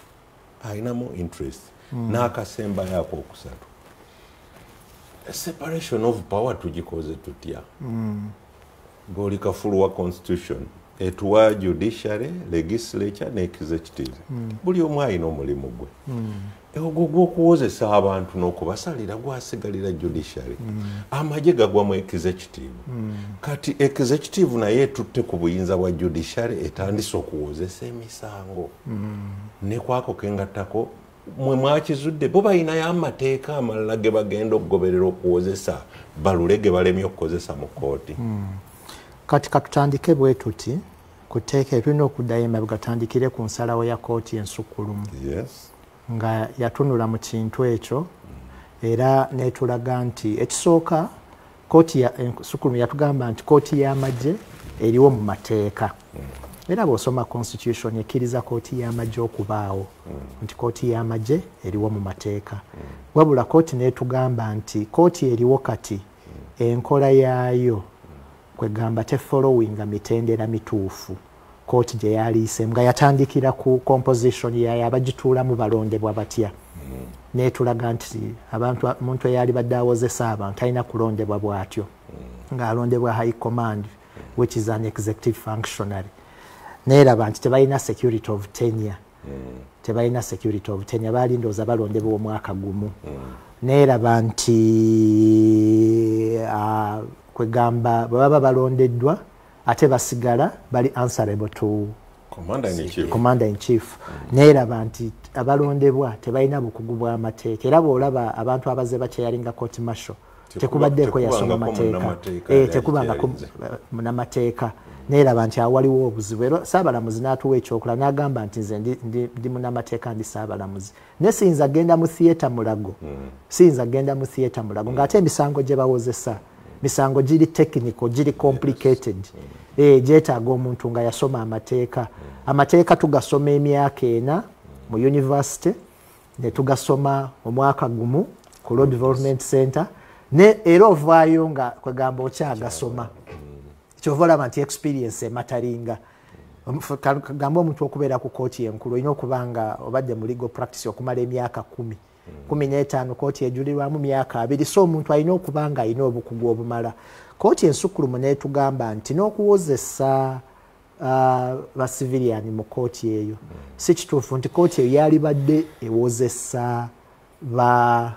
alinamu interest? N'akasembayo akokusatu, separation of power tugikoze tutya? Ng'oli kafulu wa constitution etuwa judiciary, legislature ne executive. Buli omu alina omulimu gwe. Ogwo gw'okuwozesa abantu n'okubasalira gwasigalira judiciary. Amagye gagwa mu executive. Kati executive naye etutte ku buyinza bwa judiciary, etandise okuwozesa emisango. Ne kwako kengattako, mwe mwakizudde bo balinayo amateeka amalala ge bagenda okugoberera okuwozesa balule ge balemye okukozesa mu kooti. Kati katutandike bwe tuti ku tteeka, tulina okuddayo emabega, tutandikire ku nsalawo ya kooti ensukkulumu nga yatunula mu kintu ekyo era netulaga nti ekisooka, kooti ensukkulumu yatugamba nti kooti y'amagye eriwo mu mateeka, era bw'osoma constitution ekkiriza kooti y'amagye okubaawo, nti kooti y'amagye eriwo mu mateeka. Wabula kooti n'etugamba nti kooti eriwo kati, enkola yaayo kwegamba tefollowinga mitendera mituufu kooti gye yaliisemu, nga yatandikira ku composition yayo, abagituulamu balondebwa batya. Netulaga nti abantu, omuntu eyali badde awozesa abantu alina kulondebwa bw'atyo, ng'alondebwa high command, which is an executive functionary. Neeraba nti tebalina security of tenure, tebalina security of tenure, baali ndowooza balondebwa omwaka gumu. Neeraba nti kwegamba bwe baba balondeddwa ate basigala bali answerable to commander in chief. Commander in chief. Neeraba nti abalondebwa tebalina bukugu bw'amateeka, era bw'olaba abantu abaze bakyeyalinga court martial, tekubaddeko yasoma mateeka, tekubangako munnamateeka. Neeraba nti awo waliwo obuzibu, era saabalamuzi n'atuwa ekyokola n'agamba nti nze ndi munnamateeka, ndi saabalamuzi, naye siyinza genda mu theatre Mulago, siyinza genda mu theatre Mulago ng'ate emisango gye bawozesa misango giri technical, giri complicated, gyetaaga omuntu nga yasoma amateeka. Amateeka tugasoma emyaka 4 mu university, ne tugasoma omwaka gumu ku Law Development Center, ne era ovaayo nga kwegamba okyagasoma. Kyova olaba nti experience ematteringa. Gamba omuntu okubeera ku kooti enkulu olina okuba nga obadde mu legal practice okumala emyaka 10, 15, kooti ejulirwamu myaka 20, so omuntu alina okuba nga alina obukugu obumala. Kooti ensukkulumu n'etugamba nti n'okuwozesa ba civilian mu kooti eyo si kituufu, nti kooti eyo yalibadde ewozesa ba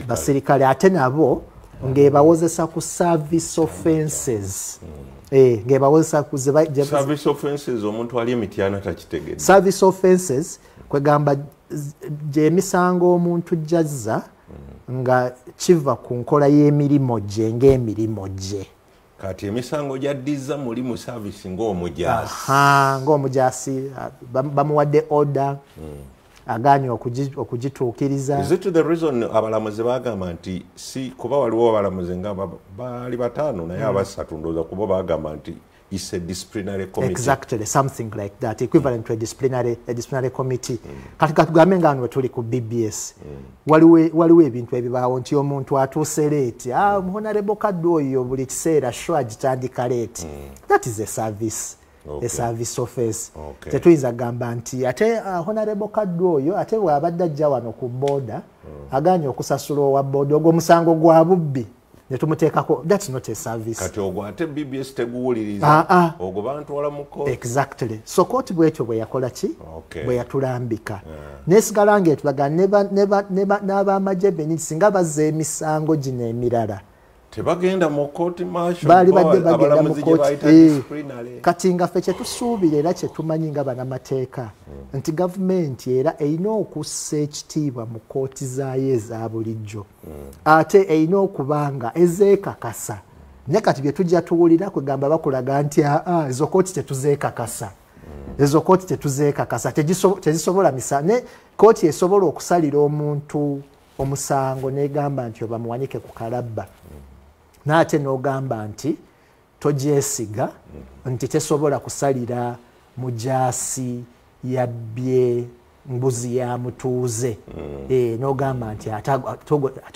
basirikale, ate nabo ng'ebawozesa ku service offenses, ng'ebawozesa ku service offenses. Omuntu ali emityana takitegedde. Service offenses kwegamba gyemisango omuntu jazza nga kiva ku nkola y'emirimu gye, ng'emirimu gye. Kati emisango gyaddiza muli mu service ng'omujaasi. Ng'omujaasi bamuwadde order, agaanye okugituukiriza. Is it the reason abalamuzi bagamba nti si kuba waliwo abalamuzi nga baali bataano, naye abasatu ndowooza kubo bagamba nti it's a disciplinary committee? Exactly, something like that, equivalent to a disciplinary committee. Kati katugambe nga wano tuli ku BBS, waliwo ebintu ebibaawo nti omuntu atuuse late, honorable Kaddu oyo buli kiseera show agitandika late. That is a service, a service offense. Tetuyinza kugamba nti ate honorable Kaddu oyo ate bw'abadde ajja wano ku boda agaanye okusasula owa boda, ogwo omusango gwa bubbi ne tumuteekako. That's not a service. Kati ogwo ate BBS teguwuliriza? Ogwo bantwala mu kooti. Exactly. So kooti bwetyo bwe yakola ki, bwe yatulambika, nesigala ng'etulaga n'abamagye bennyini singa bazza emisango gino emirala tebagenda mu kooti martial. Baali badde bagenda mu abalamuzi gye kooti. bayita disciplinary. Kati nga ffe kyetusuubira era kyetumanyi nga banamateeka nti gavumenti era erina okussa ekitiibwa mu kooti zaayo eza bulijjo, ate erina okuba nga ezeekakasa. Naye kati bye tujja tuwulira kwegamba bakulaga nti aa, ezo kooti tetuzeekakasa, ezo kooti tetuzeekakasa, tezisobola misa ne kooti esobola okusalira omuntu omusango negamba nti oba muwanike ku kalabba, n'ate n'ogamba nti togyesiga nti tesobola kusalira mujaasi yabbye. mbuzi ya mutuuze. N'ogamba nti ate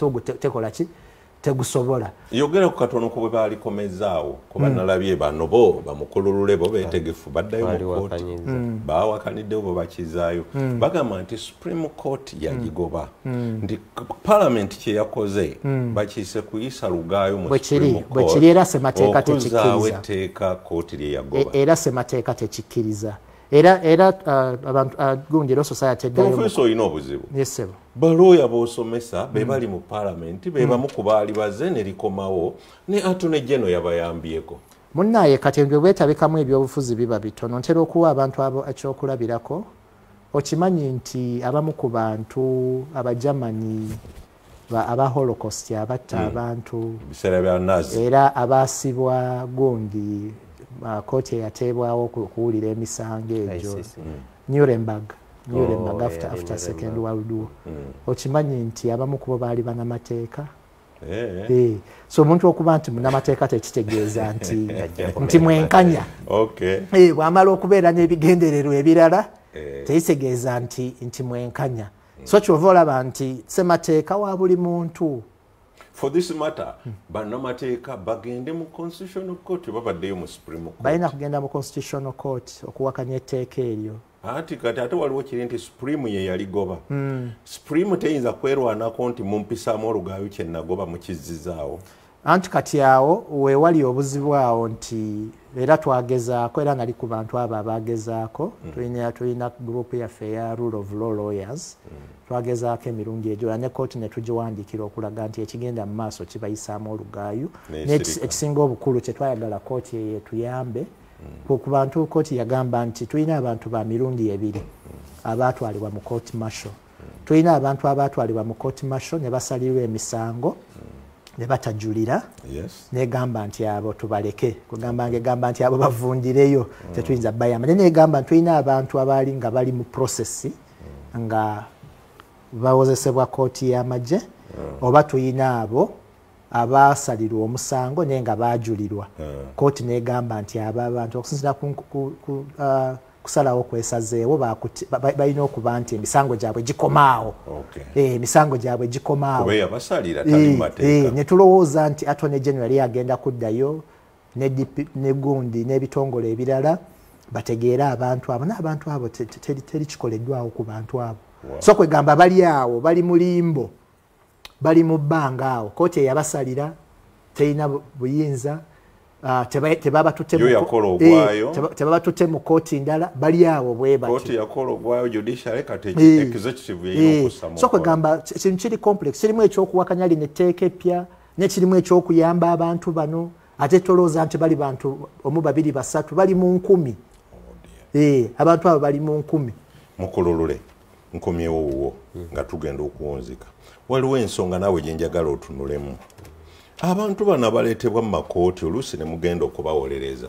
ogwo tekola ki, tegusobola. Yogera ku katono ku bwe baalikomezaawo, kuba nalabye bano bo bamukululule bo beetegefu baddayo mu kooti, baawakaniddewo bo bakizaayo. Bagamba nti Supreme Court yagigoba, nti Parliament kye yakoze bakiyise kuyisa lugaayo mu Supreme Court era ssemateeka tekikkiriza etteeka kooti lye yagoba. Era ssemateeka tekikkiriza. Era abantu gundi Law Society eddayo. Professor, olina obuzibu. Yes, sir. Balooya b'osomesa be bali mu Parliament, be bamu ku baali baze ne likomawo, ne Attorney General yabayambyeko. Munnaye kati ebyo bwetabikamu ebyobufuzi biba bitono. Ntera okuwa abantu abo ekyokulabirako. Okimanyi nti abamu ku bantu Abagermany aba Holocaust abatta abantu biseera bya Nazi, era abaasibwa gundi kooti eyateebwawo okuwulira emisango egyo Nuremberg after Second World War. Okimanyi nti abamu ku bo baali bannamateeka. So omuntu okuba nti munnamateeka tekitegeeza nti mwenkanya. Bw'amala okubeera n'ebigendererwa ebirala tekitegeeza nti mwenkanya. So kyova olaba nti ssemateeka wa buli muntu. For this matter, bannamateeka bagende mu Constitutional Court oba baddeyo mu Supreme Court? Balina kugenda mu Constitutional Court okuwakanya etteeka eryo. Anti kati ate waliwo kiri nti Supreme ye yaligoba. Supreme teyinza kwerwanako nti mumpisaamu olugaayo kye nagoba mukizzizaawo. Anti kati awo weewali obuzibu awo nti era twagezaako, era nali ku bantu abo abagezaako, tulina group yaffe eya Rule of Law Lawyers, twagezaako emirundi egyo ne kooti ne tugiwandiikira okulaga nti ekigenda mu maaso kibayisaamu olugaayo. Ekisinga obukulu kye twayagala kooti eyo etuyambe, ku bantu kooti yagamba nti tulina abantu ba mirundi ebiri abaatwalibwa mu court martial. Tulina abantu abaatwalibwa mu court martial ne basalirwa emisango ne batajulira, negamba nti abo tubaleke, kugamba ngegamba nti abo bavundireyo, tetuyinza bayamba. Naye negamba tulina abantu abaali nga bali mu process nga bawozesebwa kooti y'amagye, oba tulina abo abasalirwa omusango naye nga baajulirwa. Kooti negamba nti abo abantu okusinziira ku kusalawo kwesazeewo balina okuba nti emisango gyabwe gikomaawo. Emisango gyabwe gikomaawo. Ne tulowooza nti Attorney General yali agenda kuddayo ne gundi n'ebitongole ebirala bategeere abantu abo, n'abantu abo teri kikoleddwawo ku bantu abo. So kwegamba bali awo, bali mu limbo, bali mu bbanga awo. Kooti eyabasalira terina buyinza, tebabatutte mu kooti ndala, bali awo bwe batyo. So kwegamba kintu kiri complex, kirimu ekyokuwakanya lino etteeka eppya, nekirimu ekyokuyamba abantu bano. Ate tolowooza nti bali bantu omu, babiri, basatu, bali mu nkumi. Abantu abo bali mu nkumi. Mukululule nkomyewo wuwo nga tugenda okuwunzika. Waliwo ensonga naawe gye njagala otunulemu. Abantu bano abaleetebwa mu makooti oluusi ne mugenda okubawolereza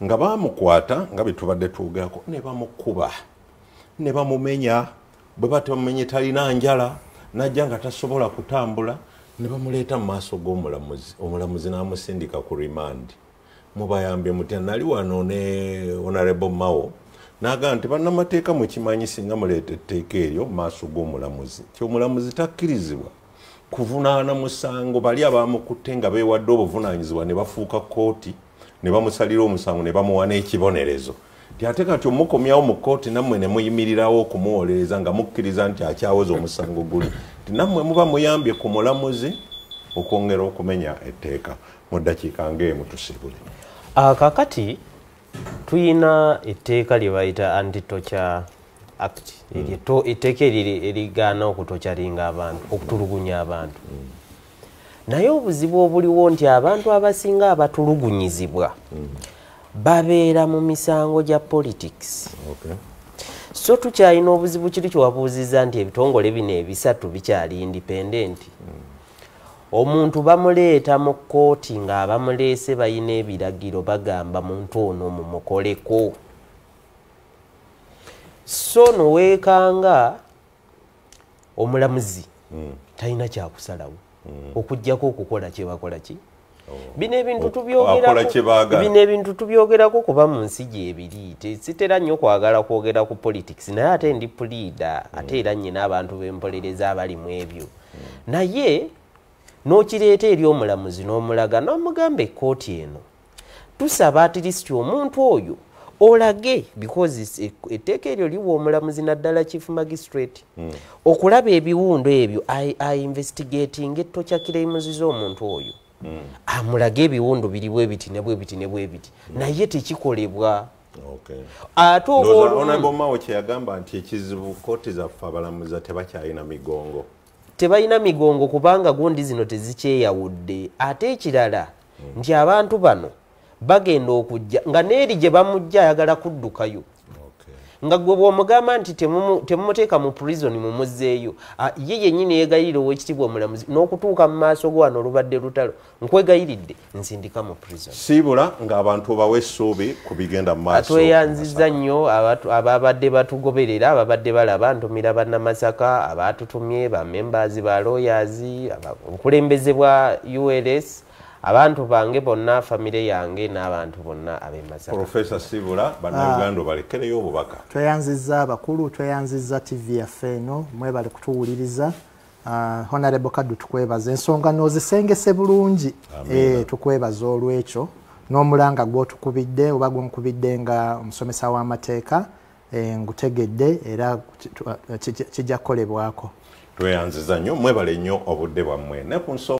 nga bamukwata nga bye tubadde twogerako, ne bamukuba ne bamumenya, bwe batamumenye talina njala, najja nga tasobola kutambula, ne bamuleeta mu maaso g'omulamuzi, omulamuzi n'amusindika ku remand. Mubayambye mutya? Nali wano ne Honorable Mao n'agamba nti bannamateeka mukimanyi singa muleeta etteeka eryo mu maaso g'omulamuzi, ti omulamuzi takkirizibwa kuvunaana musango bali abamukutte nga beewadde obuvunaanyizibwa ne bafuuka kooti ne bamusalira omusango ne bamuwa n'ekibonerezo. Ti ate kati omukomyawo mu kooti nammwe ne muyimirirawo okumuwolereza nga mukkiriza nti akyawoza omusango guli, ti nammwe muba muyambye ku mulamuzi okwongera okumenya etteeka. Mu ddakiika ng'emu tusibule. Kaakati tuyina etteeka lye bayita Anti-Torture Act, etteeka erigaana okutokyalinga abantu, okutulugunya abantu. Naye obuzibu obuliwo nti abantu abasinga abatulugunyizibwa babeera mu misango gya politics. So tukyalina obuzibu kiri kyewabuuzizza nti ebitongole bino ebisatu bikyali independent. Omuntu bamuleeta mu kkooti ng'abamuleese balina ebiragiro bagamba muntu ono mumukoleko. So noweekanga omulamuzi talina kyakusalawo okuggyako okukola kye bakola ki Bino ebintu tubyogerako, bino ebintu tubyogerako kuba mu nsi gyebiri. Sitera nnyo kwagala kwogera ku politics, naye ate ndi puliida, ate era nnyina abantu bempolereza abali mu ebyo. Naye n'okireeta eri omulamuzi n'omulaga n'omugamba ekkooti eno tusaba at least omuntu oyo olage, because etteeka eryo liwa omulamuzi naddala chief magistrate okulaba ebiwundu ebyo, investigating ettocha claims z'omuntu oyo, amulage ebiwundu biri bwe biti ne bwe biti ne bwe biti, naye tekikolebwa. Ate Honorable Mao kyeyagamba nti ekizibu kkooti zaffe abalamuzi tebakyalina migongo. Tebalina migongo kubanga gundi zino tezikyeyawudde. Ate ekirala nti abantu bano bagenda okujja nga n'eri gye bamujja ayagala kuddukayo. Nga gwe bw'omugamba nti temumuteeka mu prison mumuzzeeyo, ye yennyini yeegayirira ow'ekitiibwa omulamuzi n'okutuuka mu maaso go wano olubadde lutalo, nkwegayiridde nsindika mu prison. Siibula ng'abantu obawa essuubi ku bigenda mu maaso. Tweyanzizza nnyo ababadde batugoberera, ababadde balaba, ntumira bannamasaka abatutumye, ba members ba lawyers, obukulembeze bwa ULS, abantu bange bonna, famire yange n'abantu bonna ab'e Masaka. Professor Sibula, bannayuganda obalekereyo obubaka. Tweyanzizza abakulu, tweyanzizza TV yaffe eno, mwebale kutuwuliriza. Honorable Kaddu tukwebaza ensonga n'ozisengese bulungi. Tukwebaza olw'ekyo n'omulanga gw'otukubidde oba gw'onkubidde nga omusomesa w'amateeka, ngutegedde era kijja kukolebwako. Tweyanziza nnyo, mwebale nnyo obudde bwammwe ne ku nsonga.